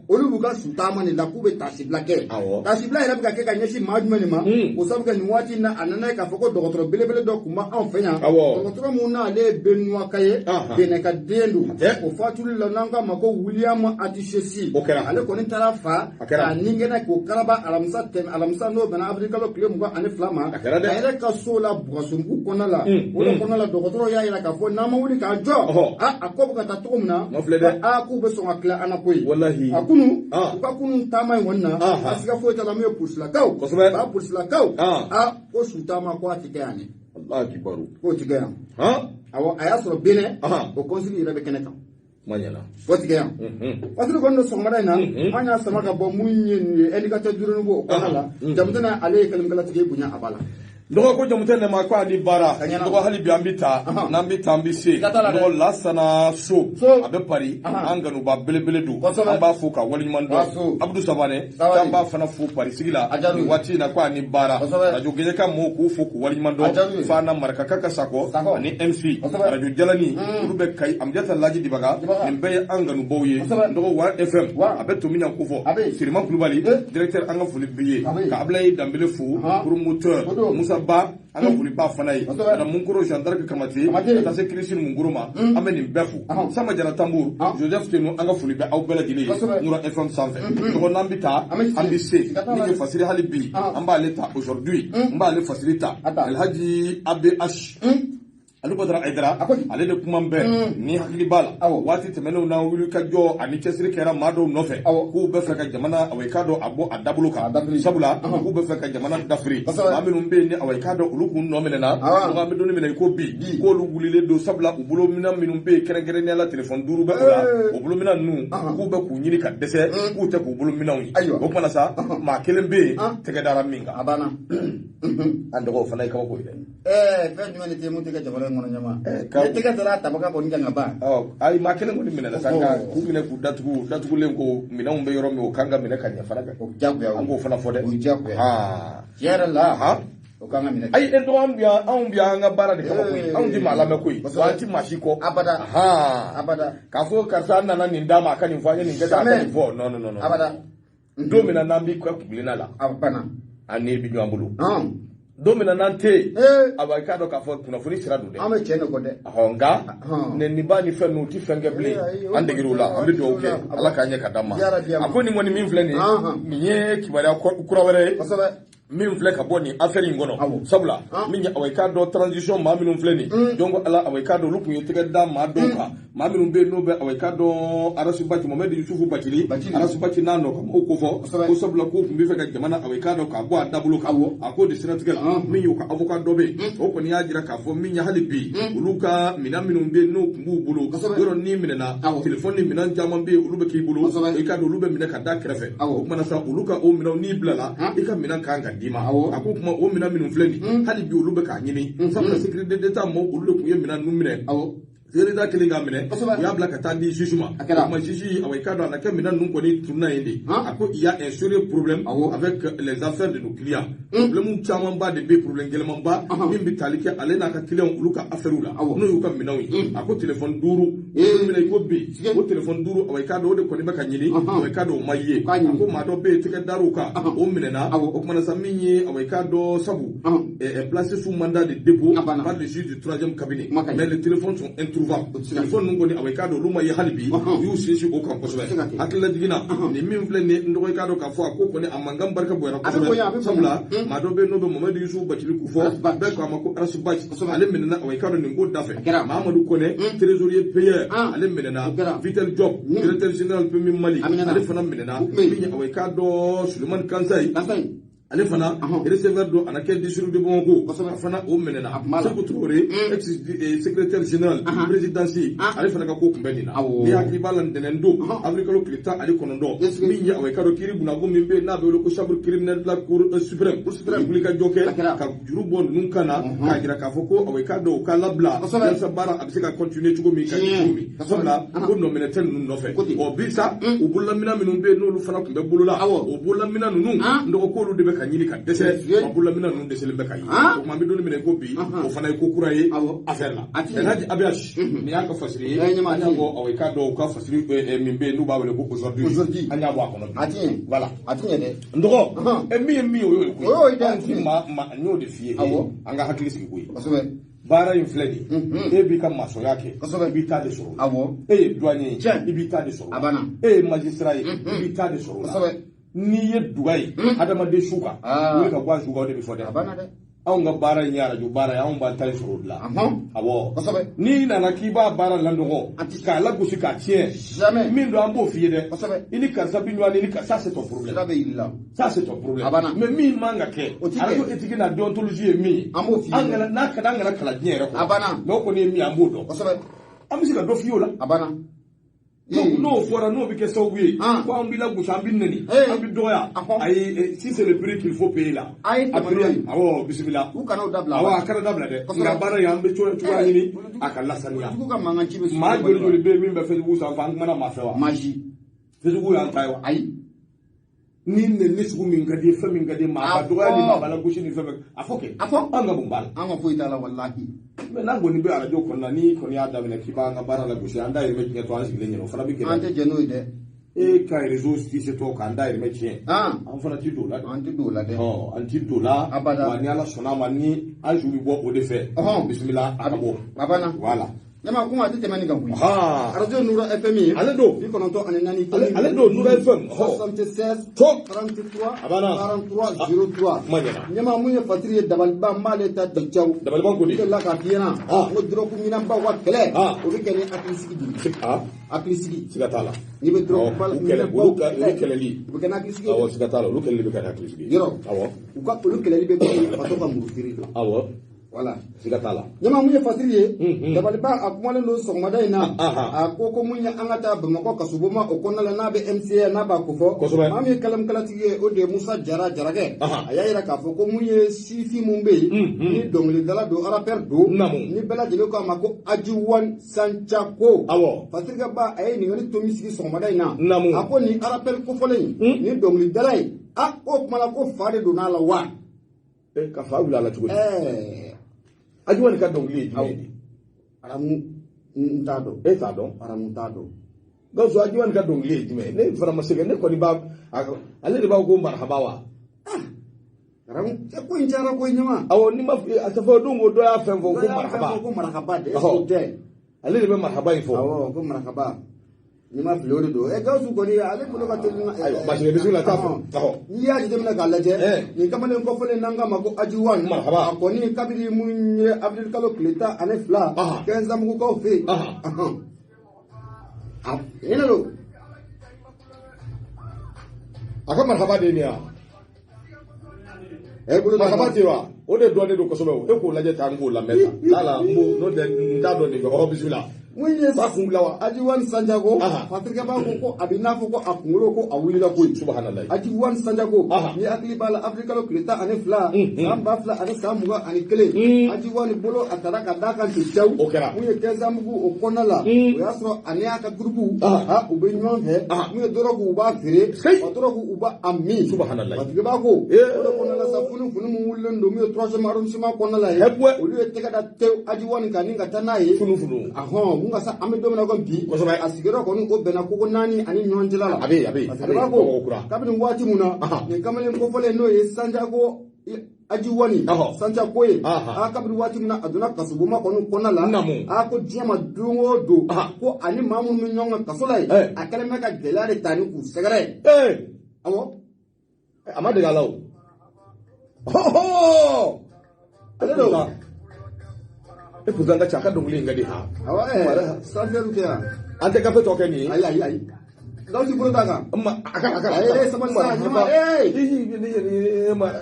olu b'u ka sutaama de la k'u bɛ taasibila kɛ. Taasibila yɛrɛ bɛ ka kɛ ka ɲɛsin maa jumɛn de ma? O sabu kɛ nin waati in na a nana ye k'a fɔ ko dɔgɔtɔrɔ belebele dɔ tun b'anw fɛ yan. Dɔgɔtɔrɔ mun n'ale ye Benua ka ye, Benɛ ka den don. O fatuli la n'an k'a ma ko William Atichesi. Ale kɔni taara fa k'a ni kɛnɛ k'o karaba alamisa tɛmɛ alamisa n'o bɛnna avril kalo tile 22 ma. A yɛrɛ ka so la Bugasumbugu kɔnɔna la. O de kɔnɔna la dɔgɔtɔrɔ y'a jira k'a fɔ n'an ma wuli k'an jɔ, a ko bɛ ka taa cogo min na, a k'u bɛ sɔn ka tila an na koyi. A kunu u ka kunun taama in kɔni na, a siga foyi t'a la min ye polisilakaw. Ba polisilakaw, a ko su taama ko a ti kɛ yan dɛ. K'o ti kɛ yan. Awɔ, a y'a sɔrɔ Benɛ o kɔnsili yɛrɛ bɛ kɛnɛ kan. O ti kɛ yan. Fasiri kɔni don sɔgɔmada in na, an y'a sama ka bɔ mun ye nin ye indicateur duuru b'o kɔnɔna la. Jamutɛnɛ ale ye kɛlɛkɛlatigi ye bonya a b'a la. Dɔgɔ ko Jamutɛnɛ ma ko ani baara. Dɔgɔ hali bi an bɛ taa, n'an bɛ taa an bɛ se. Dɔgɔ Lasana So, a bɛ Paris, an kanuba belebele don. An b'a fo ka waleɲuman dɔn. Abdou Sabane, k'an b'a fana fo Paris sigi la. Nin waati in na ko ani baara. Radio Gɛɲɛka mɔgɔw k'u fo k'u waleɲuman dɔn. Fana Maraka ka Sakɔ ani MC, Radio Jalani, olu bɛ Kayi, Amjata Laji Dibaga, nin bɛɛ ye an kanubaw ye. Dɔgɔ 1 FM, a bɛ Tominian kofɔ. Siriman Kulubali, directeur an ka foli b'i ye. Ka Ablaye Danbele fo, promoteur, Musa Ba, an ka foli ba fana ye. Madame Munkoro, Jean d'Arc Kamate, ka taa se Christine Munkoro ma, an bɛ nin bɛɛ fo. Sama Jara Tambour, Joseph Tenu, an ka foli bɛ aw bɛɛ lajɛlen ye Nura FM sanfɛ. Dɔgɔ n'an bɛ taa, an bɛ se. Ni ke fasiri hali bi, an b'ale ta aujourd'hui, n b'ale fasiri ta. Alhaji ABH. Alu Badara Aidara, ale de kuma bɛɛ ni hakili b'a la. Waati tɛmɛnenw na wuli ka jɔ ani cɛsiri kɛra maa dɔw nɔfɛ k'u bɛ fɛ ka jamana awa i k'a dɔn a bɔ a dabolo kan, sabula k'u bɛ fɛ ka jamana dafiri. Maa minnu bɛ yen ni awa i k'a dɔn olu kun nɔ minɛna, an bɛ don min na i ko bi k'olu wulilen don, sabula u bolominɛn minnu bɛ yen kɛrɛnkɛrɛnnenya la telefɔni 5 bɛ o la, o bolominɛn ninnu k'u bɛ k'u ɲini ka dɛsɛ, k'u tɛ k'u bolominɛnw ye. O kumana sa, maa kelen bɛ yen tɛgɛ dara min kan. An dɔgɔ o fana ye kabako ye dɛ. Fɛn jumɛn de tɛ mun tɛ kɛ jamana in kɔnɔ ɲɛma? Ne tɛgɛ dara a tabaga kɔni kan ka ban. Ayi, maa kelen kɔni minɛna sa, nka k'u minɛ k'u datugu, datugulen ko minɛnw bɛ yɔrɔ min, o kan ka minɛ ka ɲɛ fana kɛ. O diyagoya. An k'o fana fɔ dɛ. O diyagoya. Tiɲɛ yɛrɛ la. O kan ka minɛ. Ayi, e dɔgɔ anw bi an ka baara de kama koyi. Anw tɛ maa lamɛn koyi. Wa an tɛ maa si kɔ. Abada. Abada. K'a fɔ karisa nana nin d'a ma, a ka nin fɔ, an ye nin kɛ tan, a ka nin fɔ. Non non non. Abada. Don min na n'an b'i kɛ kunbilenna la. A banna. An n'e bɛ ɲɔgɔn bolo. Don min na n'an tɛ yen, awa i k'a dɔn k'a fɔ kunnafoni sira don dɛ. An bɛ tiɲɛ de kɔ dɛ. Nka nɛniba ni fɛn ninnu u tɛ fɛn kɛ bilen, an degera o la, an bɛ dugawu kɛ Ala k'an ɲɛ ka d'an ma. A ko nin kɔni min filɛ nin ye, nin ye kibaruya kura wɛrɛ ye. Min filɛ ka bɔ nin affaire in kɔnɔ, sabula min ye awa i k'a dɔn transition maa minnu filɛ nin, donc Ala awa i k'a dɔn olu tun ye tɛgɛ da maa dɔw kan, maa minnu bɛ yen n'o bɛ awa i k'a dɔn Arasi Baci, Mohamed Yusufu Bacili, Arasi Baci n'a nɔ ka mɔgɔw kofɔ, ko sabula k'u tun bɛ fɛ ka jamana awa i k'a dɔn k'a bɔ a dabolo kan. A k'o de siratigɛ la, min y'u ka avocat dɔ bɛ yen, o kɔni y'a jira k'a fɔ min ye hali bi olu ka minɛn minnu bɛ yen n'o tun b'u bolo, yɔrɔ n'i minɛna telefɔni ni minɛn caman bɛ yen olu bɛ k'i bolo, i k'a dɔn olu bɛ minɛ ka da kɛrɛfɛ. O kumana sa, olu ka o minɛnw n'i bilala, i ka minɛn kan ka d'i ma. A ko kuma o minɛn minnu filɛ nin, hali bi olu bɛ k'a ɲini, sabula sécurité d'État mɔgɔw olu de tun ye minɛn ninnu minɛ. Sécurité d'État kelen k'a minɛ, u y'a bila ka taa di juge ma. O kuma juge awa i k'a dɔn a na kɛ minɛn ninnu kɔni tununa yen de. A ko il y a un sérieux problème avec les affaires de nos clients. Problème camanba de bɛ, problème gɛlɛmanba min bɛ tali kɛ ale n'a ka clients olu ka affaires la, n'o y'u ka minɛnw ye. A ko téléphone 5 olu minɛ i ko bi, o téléphone 5 awa i k'a dɔn o de kɔni bɛ ka ɲini, awa i k'a dɔn o ma ye. A ko maa dɔ bɛ yen tɛgɛ dar'o kan, o minɛna. O kumana sa min ye awa i k'a dɔn sabu placé sous mandat de dépôt par le juge du 3e cabinet, mais les téléphones sont introuvables. Téléphone ninnu kɔni awa i k'a dɔn olu ma ye hali bi, u y'u sinsin o kan kosɛbɛ. Hakililajigin na nin min filɛ nin ye, n dɔgɔ i k'a dɔn k'a fɔ a ko kɔni a mankan barika bonyana kosɛbɛ, sabula maa dɔ bɛ yen n'o bɛ Mohamed Yusufu Bacili kofɔ, bɛɛ ko a ma ko Arasi Baci, ale minɛna awa i k'a dɔn nin ko da fɛ. Mahamadu Kɔnɛ, trésorier payeur, ale minɛna. Vitel Diop, directeur général PMU Mali, ale fana minɛna. Min ye awa i k'a dɔn Sulemani Kansayi, ale fana receveur don a na kɛ district de Bamako, a fana o minɛna. Sekou Traoré, ex secrétaire général présidence, ale fana ka ko kun bɛ nin na. Ni hakili b'a la ntɛnɛn don avril kalo tile 19, min ye awa i k'a dɔn kiiri bunako min bɛ yen n'a bɛ wele ko chambre criminelle de la cour suprême, wuli ka jɔ kɛ ka juru bɔ ninnu kan na k'a jira k'a fɔ ko awa i k'a dɔn u ka labila walasa baara a bɛ se ka continuer cogo min ka kɛ cogo min, sabula ko nɔminɛ tɛ ninnu nɔfɛ. Ɔ bi sa u bololaminɛ minnu bɛ yen n'olu fana tun bɛ bolo la, o bololaminɛ ninnu n dɔgɔ k'olu de bɛ ka ka ɲini ka dɛsɛ, wa bololamina ninnu dɛsɛlen bɛ ka ye. O tuma an bɛ don min na i ko bi, o fana ye ko kura ye affaire la. Elhaji Abiyash, nin y'a ka fasiri ye. An y'a bɔ, awɔ, i k'a dɔn u ka fasiri min bɛ yen n'u b'a wele ko aujourd'hui, an y'a bɔ a kɔnɔ bi. Voilà. A ti ɲɛ dɛ. N dɔgɔ, min ye min ye, o y'o ye koyi. O y'o ye dɛ. Ma n y'o de f'i ye. An ka hakili sigi koyi. Kosɛbɛ. Baara in filɛ nin ye, e b'i ka masɔnya kɛ, i b'i ta de sɔrɔ. E ye douanier ye, i b'i ta de sɔrɔ. E ye magistrat ye, i b'i ta de sɔrɔ. N'i ye duga ye hadamaden su kan, wuli ka bɔ a su kan, o de bɛ fɔ dɛ. Anw ka baara in ye arajo baara ye, anw b'an ta in sɔrɔ o de la. Awɔ. N'i nana k'i b'a baara landɔgɔ, k'a lagosi k'a tiɲɛ, min don an b'o f'i ye dɛ. I ni karisa bɛ ɲɔgɔn, i ni karisa, c'est ton problème. Ça c'est ton problème. Mais min man ka kɛ, arajo éthique n'a déontologie ye min ye, an b'o f'i ye. An kana n'a ka d'an kana kalan diɲɛ yɛrɛ kɔnɔ. Mais o kɔni ye min ye, an b'o dɔn. An bɛ se ka dɔ f'i ye o la. Donc n'o fɔra, n'o bɛ kɛ sababu ye ko an b'i lagosi, an b'i nɛni, an b'i dɔgɔya, ayi, si c'est le prix qu'il faut payer là. A ye tɛmɛ n'o ye. Awɔ, bisimila. U kana o dabila. Awɔ, a kana dabila dɛ. Nka baara in, an bɛ cogoya ɲini a ka lasaniya. Jugu ka mankan ci bɛ. Maa joli joli bɛ yen min bɛ Facebook sanfɛ, an kumana maa fɛ wa? Maa si. Facebook y'an ta ye wa? Ayi. Ni nɛni sugu min ka di ye, fɛn min ka di ye, maa ka dɔgɔya ni maa b'a lagosi ni fɛn fɛn, a fɔ kɛ. A fɔ. An ka mun b'a la? An ka foyi t'a la walahi. Mais n'an kɔni bɛ arajo kɔnɔna, n'i kɔni y'a daminɛ k'i b'an ka baara lagosi, an dahirimɛ tiɲɛ to an sigilen ɲɛna, o fana bɛ gɛlɛya. An tɛ jɛn n'o ye dɛ. E ka réseau tise tɔ k'an dahirimɛ tiɲɛ. An fana ti don o la dɛ. An ti don o la dɛ. Ɔ, an ti don o la. Abada. Wa ni Ala sɔnna a ma, ni an su bɛ bɔ o de fɛ. Bisimila, a ka bɔ. A banna. Voilà. Ɲama kuma a tɛ tɛmɛ nin kan koyi. Arajo Nura FM ye. Ale don. 94. Ale don Nura FM. 76. To. 33. A banna. 43 03. Kuma ɲɛna. Ɲama mun ye fatiri ye, dabaliban n b'ale ta di caw. Dabaliban ko de. N delila k'a f'i ɲɛna. N ko dɔrɔgu minanbaw ka kɛlɛ. O bɛ kɛ ni hakilisigi de ye. Hakilisigi. Siga t'a la. N'i bɛ dɔrɔgu minanbaw kɛlɛ. Olu kɛlɛli. O bɛ kɛ ni hakilisigi ye. Awɔ, siga t'a la, olu kɛlɛli bɛ kɛ ni hakilisigi ye. Yɔrɔ. Awɔ. U ka olu kɛlɛli bɛ kɛ ni faso ka muru feere. Awɔ. Voilà. Siga t'a la. Ɲama mun ye fatiri ye, dabaliba a kumalen don sɔgɔmada in na. A ko ko mun ye an ka taa Bamakɔ kasoboma o kɔnɔna la, n'a bɛ MCA n'a b'a ko fɔ. Kosɛbɛ. Maa min ye kalamkalatigi ye, o de ye Musa Jara Jarakɛ. A y'a yira k'a fɔ ko mun ye sifin mun bɛ yen, ni dɔnkilidala don, rappeur don. Ni bɛɛ lajɛlen ko a ma ko Ajiwan Sanjako. Awɔ. Fatirikɛba a ye ɲininkali to min sigi sɔgɔmada in na. A ko nin rappeur kofɔlen in, nin dɔnkilidala in, a ko kuma la ko fa de donna a la wa? Ka fa wuli a la cogo di? Ajiwan ka dɔnkili ye jumɛn ye? Aramu n t'a dɔn. E t'a dɔn? Aramu t'a dɔn. Gawusu, Ajiwan ka dɔnkili ye jumɛn ye? Ne fana ma se kɛ, ne kɔni b'a, ale de b'a ko marahaba wa? Aramu ko in cayara koyi ɲama. Awɔ, ni ma a tɛ fɔ don ko dɔ y'a fɛn fɔ ko marahaba. Ko marahaba de, o tɛ. Ale de bɛ marahaba in fɔ. Awɔ, ko marahaba. Ni ma fili o de don. Gawusu kɔni ale bolo ka teli. Ayiwa, basi bisimila t'a fɔ. N'i y'a jateminɛ k'a lajɛ, nin kamalen kɔfɔlen n'an k'a ma ko Ajiwan. Marahaba. A kɔni kabini mun ye avril kalo tile 12. Kɛnzanbugukaw fɛ yen. A ɲinɛ don. A ka marahaba de ye nin ye wa? Marahaba tɛ wa? O de dɔnnen don kosɛbɛ o. E k'o lajɛ tan, n k'o lamɛn tan. T'a la, n b'o n'o tɛ n t'a dɔn nin fɛ. Bisimila. Mun ye Ajiwan Sanjako, Fatirikɛba ko ko a bɛ n'a fɔ ko a kunkolo ko a wulila koyi. Subahanallahi. Ajiwan Sanjako, ni hakili b'a la avril kalo tile 12, san 2021, Ajiwan bolo a taara ka d'a kan ten caw. O kɛra. Mun ye Kɛnzanbugu o kɔnɔna la, o y'a sɔrɔ ani a ka gurupu, u bɛ ɲɔgɔn fɛ. Mun ye dɔrɔgu u b'a feere, wa dɔrɔgu u b'a a min. Subahanallahi. Fatirikɛba ko, o de kɔnɔna la sa funufunu mun wulilen don, mun ye 3e arrondissement kɔnɔna la ye, olu ye tɛgɛ da tewu Ajiwan kan ni ka taa n'a ye. Funufunu. Mun ka sa an bɛ don min na ko bi, a sigiyɔrɔ kɔni o bɛnna koko 4 ani ɲɔgɔn cɛla la. A bɛ yen, a bɛ yen. Fatirikɛba ko kabini waati mun na, nin kamalen kofɔlen n'o ye Sanjako Ajiwani Sanjako ye, a kabini waati min na a donna kasoboma kɔni kɔnɔna la, a ko diɲɛ ma don o don, ko ani maa minnu bɛ ɲɔgɔn kan kaso la yen, a kɛlen bɛ ka gɛlɛya de ta ni k'u sɛgɛrɛ. Awɔ. A ma dege a la o. Ale don. E pourtant ka ca, a ka dɔnkili in ka di ha. Awɔ, sanfɛru kɛ yan. An tɛ gafe tɔ kɛ nin ye. Ayi ayi ayi. Gawusu bolo t'a kan. A kan a kan. Ayi sabali sa ɲama.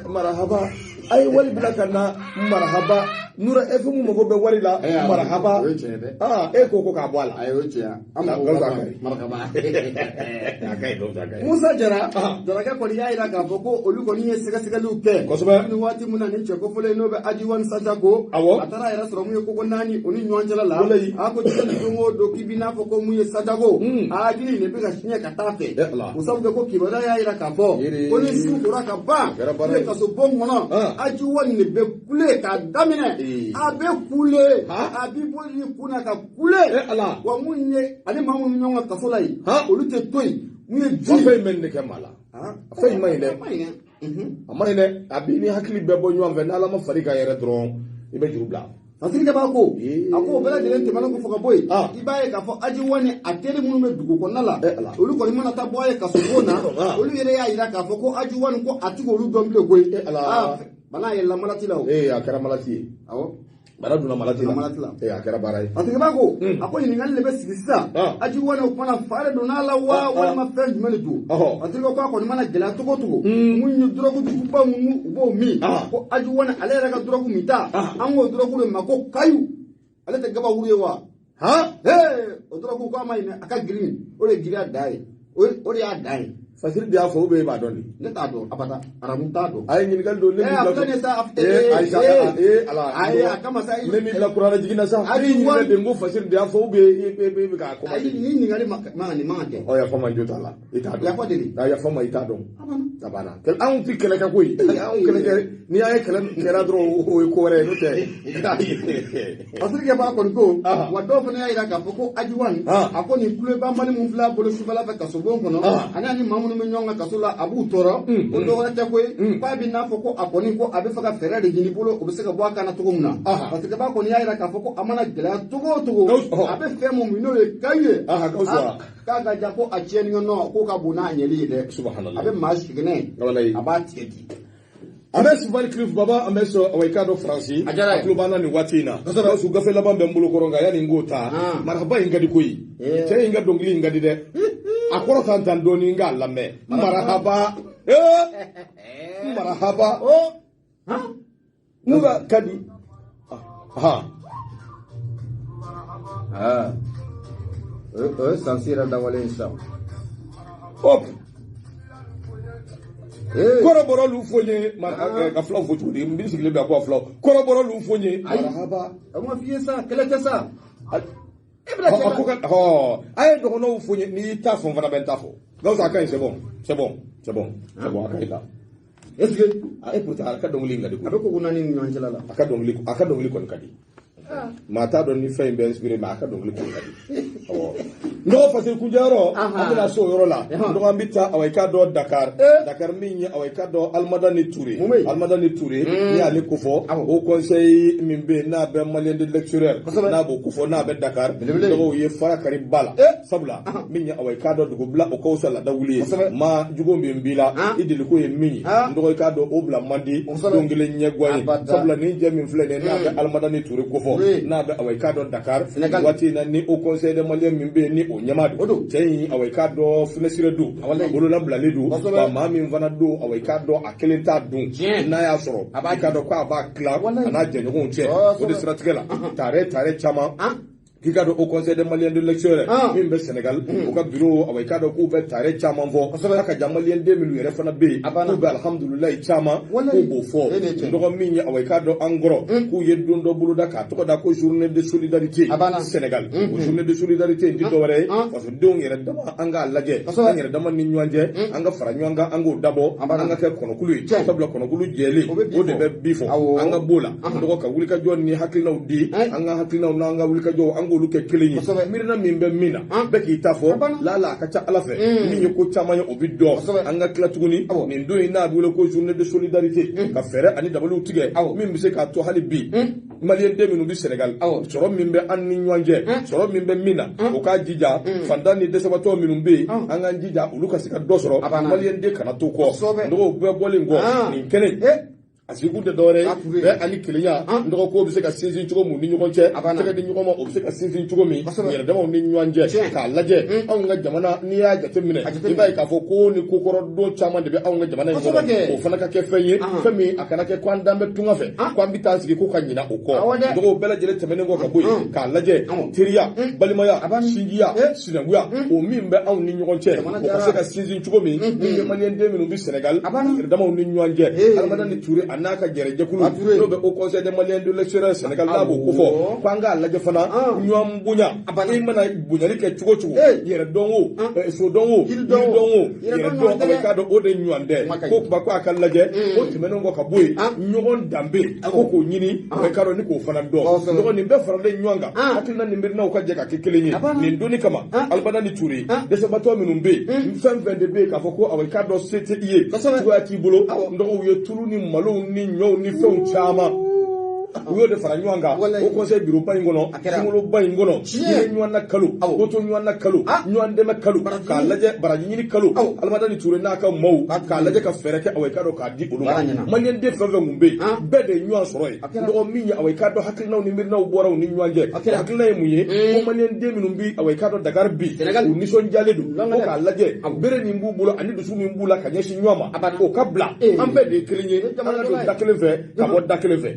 Marahaba. A ye wari bila ka na marahaba. Nura FM mago bɛ wari la marahaba. O ye tiɲɛ dɛ. Aa e ko k'a bɔ a la. Ayi o ye tiɲɛ. An mago Gawusu b'a a la ka ɲi. marahaba. A ka ɲi Gawusu a ka ɲi. Musa Jara Jarakɛ kɔni y'a jira k'a fɔ ko olu kɔni ye sɛgɛsɛgɛliw kɛ. Kosɛbɛ. Ni waati min na ni cɛ kofɔlen n'o bɛ Ajiwani Sajago. Awɔ. A taara a yɛrɛ sɔrɔ mun ye koko naani o ni ɲɔgɔn cɛla la. Walayi. A ko diɲɛ ni don o don k'i b'i n'a fɔ ko mun ye Sajago. A hakili nin bɛ ka siɲɛ ka taa fɛ. Eh Ala. O sabu kɛ ko kibaruya y'a jira k'a fɔ. Yiri. Ko ni su kora ka ban. Kɛra baara ye. Ne kaso bon kɔnɔ. Ajiwani de bɛ kule k'a daminɛ. A bɛ kule. A b'i bolo i kun na ka kule. Eh Ala. Wa mun ye ani maa minnu ɲɔgɔn ka kaso la yen. Olu tɛ to yen. Mun ye ji. Wa fɛn in bɛ nin de kɛ maa la. Fɛn in ma ɲi dɛ. A ma ɲi dɛ. A ma ɲi dɛ. A b'i ni hakili bɛɛ bɔ ɲɔgɔn fɛ n'Ala ma far'i kan yɛrɛ dɔrɔn i bɛ juru bila. Fasirikɛ b'a ko a ko o bɛɛ lajɛlen tɛmɛnen kɔfɛ ka bɔ yen i b'a ye k'a fɔ Ajiwani a teri minnu bɛ dugu kɔnɔna la olu kɔni mana taa bɔ a ye kaso bon na olu yɛrɛ y'a jira k'a fɔ ko Ajiwani ko a ti k'olu dɔn bilen koyi. Bana yɛlɛla malati la o. A kɛra malati ye. Awɔ. Bana donna malati la. Malati la. A kɛra baara ye. Fasirikɛ b'a ko a ko ɲininkali de bɛ sigi sisan Ajiwani o kumana fa de donna a la wa walima fɛn jumɛn de don. Fasirikɛ ko a kɔni mana gɛlɛya cogo o cogo mun ye dɔrɔgu juguba minnu u b'o min ko Ajiwani ale yɛrɛ ka dɔrɔgu min ta an k'o dɔrɔgu de ma ko kayu ale tɛ gabakuru ye wa. O dɔrɔgu k'a ma ɲi a ka girin o de ye giriya dan ye o de y'a dan ye. Fasiri de y'a fɔ ou bien e b'a dɔn de. Ne t'a dɔn abada arabu t'a dɔn. A ye ɲininkali don ne m'i bila. A filɛ nin ye sa. Ayisa Ala. Ayi a kama sa. Ne m'i bila kuranɛ jigin na sa. Ne y'i ɲininka de n ko Fasiri de y'a fɔ ou bien e bɛ k'a kɔma. Ayi nin ɲininkali ma nin man ka kɛ. Ɔ yafa ma jo t'a la i t'a dɔn. Yafa deli. Yafa ma i t'a dɔn. A banna. Anw tɛ kɛlɛ kɛ koyi. Anw kɛlɛ kɛ n'i y'a ye kɛlɛ kɛra dɔrɔn o ye ko wɛrɛ ye n'o tɛ. Fasirikɛ b'a kɔni ko wa dɔw fana y'a jira k'a fɔ ko Ajiwani a ko nin kulebanbali min filɛ a bolo sufɛla fɛ kasobon kɔnɔ ani maa minnu bɛ ɲɔgɔn kan kaso la a b'u tɔɔrɔ o dɔwɛrɛ tɛ koyi k'a bɛ n'a fɔ ko a kɔni ko a bɛ fɛ ka fɛɛrɛ de ɲini bolo o bɛ se ka bɔ a kan na cogo min na parce que b'a kɔni y'a jira k'a fɔ ko a mana gɛlɛya cogo o cogo a bɛ fɛn mun min n'o ye kayu ye k'a ka ja ko a tiɲɛni kɛ nɔ k'o ka bon n'a ɲɛli ye dɛ a bɛ maa siginɛ a b'a tigɛ di. An bɛ Sufali Cliff Baba an bɛ sɔrɔ awa i k'a dɔn Faransi a tulo b'an na nin waati in na Gawusu gafe laban bɛ n bolo kɔrɔ nka yanni n k'o ta marahaba in ka di koyi cɛ in ka dɔnkili in ka di dɛ a kɔrɔ tan tan dɔɔni n k'a lamɛn marahaba marahaba mun ka di o ye sansi yɛrɛ lawale ye sisan. Kɔrɔbɔrɔ lu fo n ye ka filaw fo cogo di n sigilen bɛ ko filaw kɔrɔbɔrɔ lu fo n ye marahaba. A ma f'i ye sa kɛlɛ tɛ sa. E bɛna cɛ a ye dɔgɔnɔw fo n ye n'i y'i ta fɔ n fana bɛ n ta fɔ Gawusu a ka ɲi c'est bon c'est bon c'est bon c'est bon a ka ɲi ta. Est-ce que e pourtant a ka dɔnkili in ka di koyi. A bɛ koko naani ni ɲɔgɔn cɛla la. A ka dɔnkili kɔni ka di. Maa t'a dɔn ni fɛn in bɛ inspiré mais a ka dɔnkili kɔni ka di. Awɔ. N dɔgɔ Fasiri kuncɛyɔrɔ an bɛna se o yɔrɔ la. N dɔgɔ an bɛ taa awa i k'a dɔn Dakar. Dakar min ye awa i k'a dɔn Alimadani Ture. Alimadani Ture n'i y'ale kofɔ o conseil min bɛ yen n'a bɛ malien de l'extérieur n'a b'o kofɔ n'a bɛ Dakar. Dɔgɔw ye fara kari ba la. Sabula min ye awa i k'a dɔn dugubila o ka fisa laada wuli ye. Maa jugu min b'i la i deliko ye min ye. N dɔgɔ i k'a dɔn o bila man di don kelen ɲɛguwan ye. Sabula nin jɛ min filɛ nin ye n'a bɛ Alimadani Ture kofɔ. N'a bɛ awa i k'a dɔn Dakar waati in na ni o conseil des maliens min bɛ yen ni o ɲɛmaa don cɛ in awa i k'a dɔn funɛsire don bololabilalen don wa maa min fana don awa i k'a dɔn a kelen t'a dun n'a y'a sɔrɔ i k'a dɔn k'a b'a tila a n'a jɛɲɔgɔnw cɛ o de siratigɛ la tare caman k'i k'a dɔn au conseil des maliens de l'extérieur min bɛ Sénégal u ka bureau awa i k'a dɔn k'u bɛ tare caman fɔ a ka ja malien den minnu yɛrɛ fana bɛ yen k'u bɛ alihamudulilayi caman k'u b'o fɔ dɔgɔ min ye awa i k'a dɔn an kɔrɔ k'u ye don dɔ boloda k'a tɔgɔ da ko journée de solidarité Sénégal o journée de solidarité in ti dɔwɛrɛ ye fasodenw yɛrɛ dama an k'a lajɛ an yɛrɛ dama ni ɲɔgɔn cɛ an ka fara ɲɔgɔn kan an k'o dabɔ an ka kɛ kɔnɔkulu ye sabula kɔnɔkulu jɛlen o de bɛ bi fɔ an ka b'o la dɔgɔ ka wulikajɔ ni hakilinaw di an ka hakilinaw n'an ka wulikajɔw an k'olu kɛ kelen ye miirina min bɛ min na bɛɛ k'i ta fɔ lala a ka ca ala fɛ min ye ko caman ye o bɛ dɔn an ka tila tuguni nin don in n'a bɛ wele ko journée de solidarité ka fɛɛrɛ ani dabaliw tigɛ min bɛ se k'a to hali bi malien den minnu bɛ Sénégal sɔrɔ min bɛ an ni ɲɔgɔn cɛ sɔrɔ min bɛ min na o k'a jija fantan ni dɛsɛbaatɔ minnu bɛ yen an k'an jija olu ka se ka dɔ sɔrɔ malien den kana to kɔ dɔgɔw bɛɛ bɔlen kɔ nin kɛnɛ. A sigikun tɛ dɔwɛrɛ ye, bɛn ani kelenya, n dɔgɔ, bɛ se ka sinsin cogo min ni ɲɔgɔn cɛ, tɛgɛ di ɲɔgɔn ma, o bɛ se ka sinsin cogo min yɛrɛdamaw ni ɲɔgɔn cɛ. K'a lajɛ anw ka jamana, n'i y'a jateminɛ, i b'a ye k'a fɔ ko ni kokɔrɔ don caman de bɛ anw ka jamana in kɔnɔ. O fana ka kɛ fɛn ye, fɛn min a kana kɛ ko an dan bɛ tunga fɛ, ko an bɛ taa sigi ko ka ɲina o kɔ. Dɔgɔw bɛɛ lajɛlen tɛmɛnen kɔ ka bɔ yen, k'a lajɛ teriya, balimaya, sinjiya, sinankunya, o min bɛ anw ni ɲɔgɔn cɛ, o ka se ka sinsin cogo min. Min ye maliyɛn den minnu bɛ Sénégal, yɛrɛdamaw ni ɲɔgɔn cɛ, Alimadani Ture a n'a ka jɛrɛjɛkulu, n'o bɛ Haut Conseil des Maliens de l'extérieur Sénégal, n'a b'o kofɔ, k'an k'a lajɛ fana ɲɔgɔn bonya. I mana bonyali kɛ cogo cogo, yɛrɛ dɔn o, so dɔn o, yiri dɔn o, yɛrɛ dɔn, a bɛ k'a dɔn o de ɲɔgɔn tɛ ko kuma ko a ka lajɛ. O tɛmɛnen kɔ ka bɔ yen, ɲɔgɔn danbe ko k'o ɲini, a bɛ k'a dɔn ni k'o fana dɔn. Dɔgɔ nin bɛɛ faralen ɲɔgɔn kan, hakilina ni miirinaw ka jɛ ka kɛ kelen ye nin donni kama. Alimadani Ture, dɛsɛbatɔ minnu bɛ yen, fɛn fɛn de bɛ yen k'a fɔ ko awɔ, i k'a dɔn se tɛ i ye, cogoya t'i bolo, n dɔgɔw ye tulu ni malow ni ɲɔw ni fɛnw caman, u y'o de fara ɲɔgɔn kan o conseil bureau ba in kɔnɔ, sunkaloba in kɔnɔ, hinɛ ɲɔgɔn na kalo, woto ɲɔgɔn na kalo, ɲɔgɔn dɛmɛ kalo, k'a lajɛ baraji ɲini kalo. Alimadani Ture n'a ka maaw k'a lajɛ ka fɛɛrɛ kɛ, awɔ, i k'a dɔn k'a di olu ma. Maliyɛn den fɛn fɛn kun bɛ yen, bɛɛ de ye ɲɔgɔn sɔrɔ yen. Dɔgɔ min ye, awɔ, i k'a dɔn hakilinaw ni miirinaw bɔra u ni ɲɔgɔn cɛ. Hakilina ye mun ye? Ko maliyɛn den minnu bi, awɔ, i k'a dɔn Dakar bi, u nisɔndiyalen don, ko k'a lajɛ bere min b'u bolo ani dusu min b'u la ka ɲɛsin ɲɔgɔn ma, o ka bila. An bɛɛ de ye kelen ye, an ka don da kelen fɛ ka bɔ da kelen fɛ.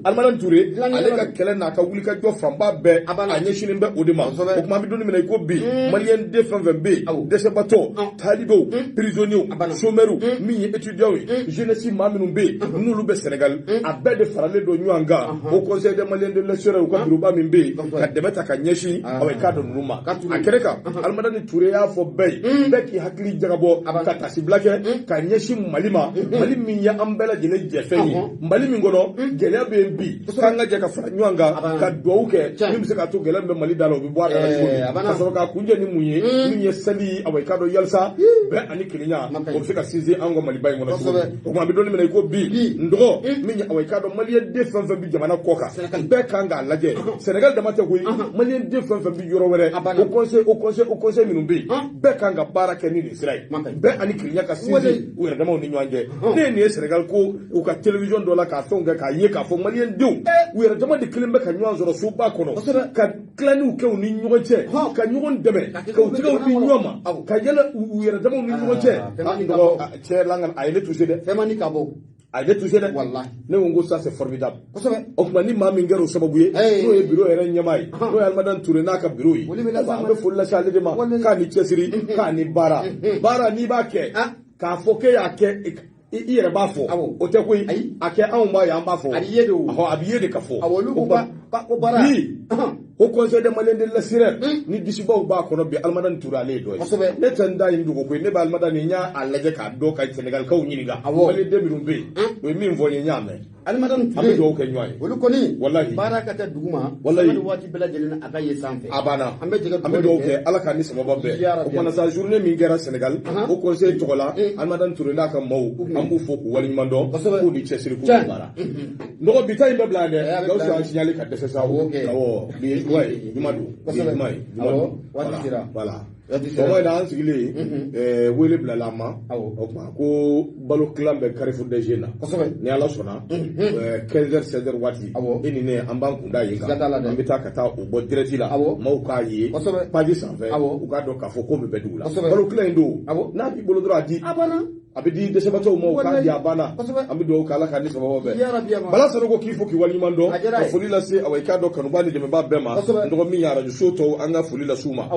Alimadani Ture, ale ka kɛlɛ n'a ka wulikajɔ fanba bɛɛ a ɲɛsinnen bɛ o de ma. O tuma an bɛ don min na i ko bi, maliyɛn den fɛn fɛn bɛ yen, dɛsɛbatɔ, talibew, prisonniers, chômeurs, min ye étudiants ye, jeunesse, maa minnu bɛ yen n'olu bɛ Sénégal, a bɛɛ de faralen don ɲɔgɔn kan au Conseil des Maliens de l'extérieur, u ka bureau min bɛ yen, ka dɛmɛ ta ka ɲɛsin, awɔ, i k'a dɔn ninnu ma. A kɛnɛ kan, Alimadani Ture y'a fɔ bɛɛ ye, bɛɛ k'i hakili jagabɔ ka tasibila kɛ ka ɲɛsin Mali ma, Mali min ye an bɛɛ lajɛlen jɛfɛn ye, Mali min kɔnɔ gɛlɛya bɛ yen bi, k'an ka jɛ ka fara ɲɔgɔn kan ka duwawu kɛ min bɛ se k'a to gɛlɛya min bɛ Mali da la, o bɛ bɔ a da la cogo min, ka sɔrɔ k'a kuncɛ ni mun ye, min ye seli, awɔ, i k'a dɔn yalisa bɛn ani kelenya, o bɛ se ka sinsin an ka Maliba in kɔnɔ cogo min. O tuma an bɛ don min na i ko bi, n dɔgɔ, min ye, awɔ, i k'a dɔn maliyɛn den fɛn fɛn bɛ jamana kɔ kan, bɛɛ kan k'a lajɛ. Sénégal dama tɛ koyi, maliyɛn den fɛn fɛn bɛ yɔrɔ wɛrɛ, o conseil minnu bɛ yen, bɛɛ kan ka baara kɛ ni nin sira ye, bɛn ani kelenya ka sinsin u yɛrɛ damaw ni ɲɔgɔn cɛ. Ne ye nin ye Sénégal ko u ka télévision dɔ la k'a fɛnw kɛ, k'a ye k'a fɔ maliyɛn denw u yɛrɛ dama de kelen bɛ ka ɲɔgɔn sɔrɔ soba kɔnɔ, ka tilaniw kɛ u ni ɲɔgɔn cɛ, ka ɲɔgɔn dɛmɛ, ka u tɛgɛw di ɲɔgɔn ma, ka yɛlɛ u yɛrɛ damaw ni ɲɔgɔn cɛ. Cɛ langan, a ye ne touché dɛ. Fɛn man di ka bɔ. A ye ne touché dɛ. Wallahi. Ne ko ko ça, c'est formidable. Kosɛbɛ. O tuma ni maa min kɛra o sababu ye, n'o ye bureau yɛrɛ ɲɛmaa ye, n'o ye Alimadani Ture n'a ka bureau ye, an bɛ foli lase ale de ma, k'a ni cɛsiri, k'a ni baara. Baara n'i b'a kɛ k'a fɔ k'e y'a kɛ, i yɛrɛ b'a fɔ, o tɛ koyi. A kɛ anw b'a ye, an b'a fɔ. A b'i ye de o. A b'i ye de ka fɔ. Awɔ, olu ko ko baara. Bi, Haut Conseil des Maliens de l'extérieur ni disibaw b'a kɔnɔ bi, Alimadani Ture ale ye dɔ ye. Ne tɛ n da nin dogo koyi, ne bɛ Alimadani, n y'a lajɛ k'a dɔn ka Sénégalikaw ɲininka, maliyɛn den minnu bɛ yen, o ye min fɔ n ye, n y'a mɛn. Alimadani Ture, an bɛ dugawu kɛ ɲɔgɔn ye. Olu kɔni, walahi, baara ka kɛ dugu ma, walahi, ni waati bɛɛ lajɛlen na a ka ye sanfɛ. A banna. An bɛ jɛ an bɛ dugawu kɛ, Ala k'a ni sababa bɛn. O kumana sa, journée min kɛra Sénégal, Haut Conseil tɔgɔ la, Alimadani Ture n'a ka maaw, an b'u fo k'u waleɲuman dɔn, k'u ni cɛsiri, k'u ni baara. Nɔgɔ bi ta in bɛ bila yan dɛ, Gawusu y'an signalé ka dɛsɛ sa. Awɔ, bi ye juma ye, juma don, bi ye juma ye, juma don. Waati sera. Voilà. Sɔgɔma in na, an sigilen, wele bilala an ma. O tuma ko balo kilan bɛ Carrefour des Jeunes na. Ni Ala sɔnna, 15 heures, 16 heures waati, e ni ne, an b'an kun da yen kan, an bɛ taa ka taa o bɔ direct la, maaw k'a ye page sanfɛ, u k'a dɔn k'a fɔ ko min bɛ dugu la. Balo kilan in don, n'a b'i bolo dɔrɔn, a di. A bɛ di dɛsɛbagatɔw ma, u k'a di, a banna. An bɛ dugawu kɛ, Ala k'a ni sababu bɛɛ. Bala Sanogo k'i fo k'i waleɲuman dɔn, ka foli lase, awa, i k'a dɔn kanuba ni dɛmɛbaa bɛɛ ma. N dɔgɔ min ye arajo so tɔw, an ka foli lase u ma.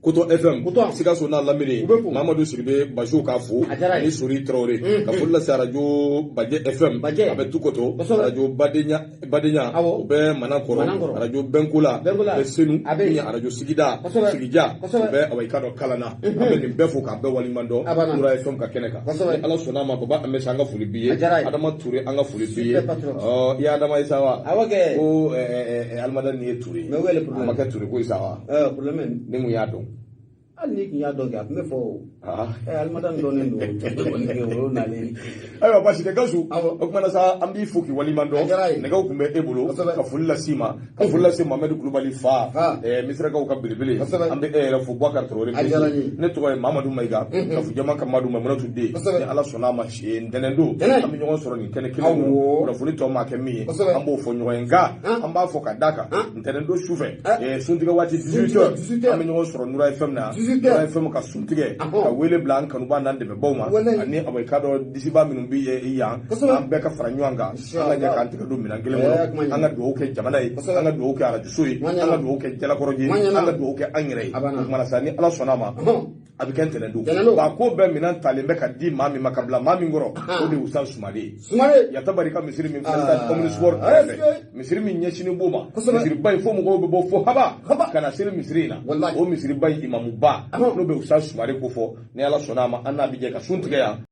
Koto FM, Sikaso n'a lamini, Mamadu Sidibe Basiw k'a fo, ani Sori Tarawele, ka foli lase arajo Bajɛ FM, a bɛ Tukoto, arajo Badenya, Badenya o bɛ Manankɔrɔ, arajo Bɛnkola bɛ Senu, min ye arajo Sigida Sigija, o bɛ, awa, i k'a dɔn Kalana. An bɛ nin bɛɛ fo k'a bɛɛ waleɲuman dɔn Mura FM ka kɛnɛ kan. Ni Ala sɔnna a ma, baba, an bɛ se, an ka foli b'i ye. Adama Ture, an ka foli b'i ye. I ye Adama ye sa wa? Ko Alimadani ye Ture ye, a ma kɛ Ture ko ye sa wa? Ne mun y'a dɔn. Hali n'i tun y'a dɔn kɛ, a tun bɛ fɔ o. Alimadani dɔnnen don, cɛ o nalen. Ayiwa, basi tɛ Gawusu. O kumana sa, an b'i fo k'i waleɲuman dɔn. Nɛgɛw tun bɛ e bolo ka foli las'i ma, ka foli lase Mamadu Kulubali fa, Misirakaw ka belebele. An bɛ e yɛrɛ fo, Bubakari Tarawele. Ne tɔgɔ ye Mamadu Mayiga, ka fɔ jama ka Madu Mamunatu den. Ni Ala sɔnna a ma, ntɛnɛn don an bɛ ɲɔgɔn sɔrɔ nin kɛnɛ kelen kɔnɔ. Kunnafoni tɔ maa kɛ min ye, an b'o fɔ ɲɔgɔn ye. Nka an b'a fɔ ka d'a kan, ntɛnɛn don sufɛ, suntigɛ waati 18 heures, an bɛ ɲɔgɔn sɔrɔ Nura FM na, Nura FM ka suntigɛ, ka wele bila an kanuba n'an dɛmɛbaw ma, ani a k'a dɔn disiba minnu bɛ yan, an bɛɛ ka fara ɲɔgɔn kan, an ka jɛ k'an tɛgɛ don minɛn kelen kɔnɔ, an ka dugawu kɛ jamana ye, an ka dugawu kɛ arajoso ye, an ka dugawu kɛ Jalakɔrɔ ye, an ka dugawu kɛ an yɛrɛ ye. O kumana sa, ni Ala sɔnna a ma, a bɛ kɛ ntɛnɛn don. Wa ko bɛɛ minɛn talen bɛ ka di maa min ma, ka bila maa min kɔrɔ, o de ye Usa Sumare ye. Yatabari ka misiri min filɛ stade Omnisport kɛrɛfɛ, misiri min ɲɛsinnen b'o ma, misiriba in, fo mɔgɔw bɛ bɔ fo haba ka na seli misiri in na. O misiriba in imamuba, n'o bɛ Usa Sumare ko fɔ, ni Ala sɔnna a ma, an n'a bɛ jɛ ka sun tigɛ yan.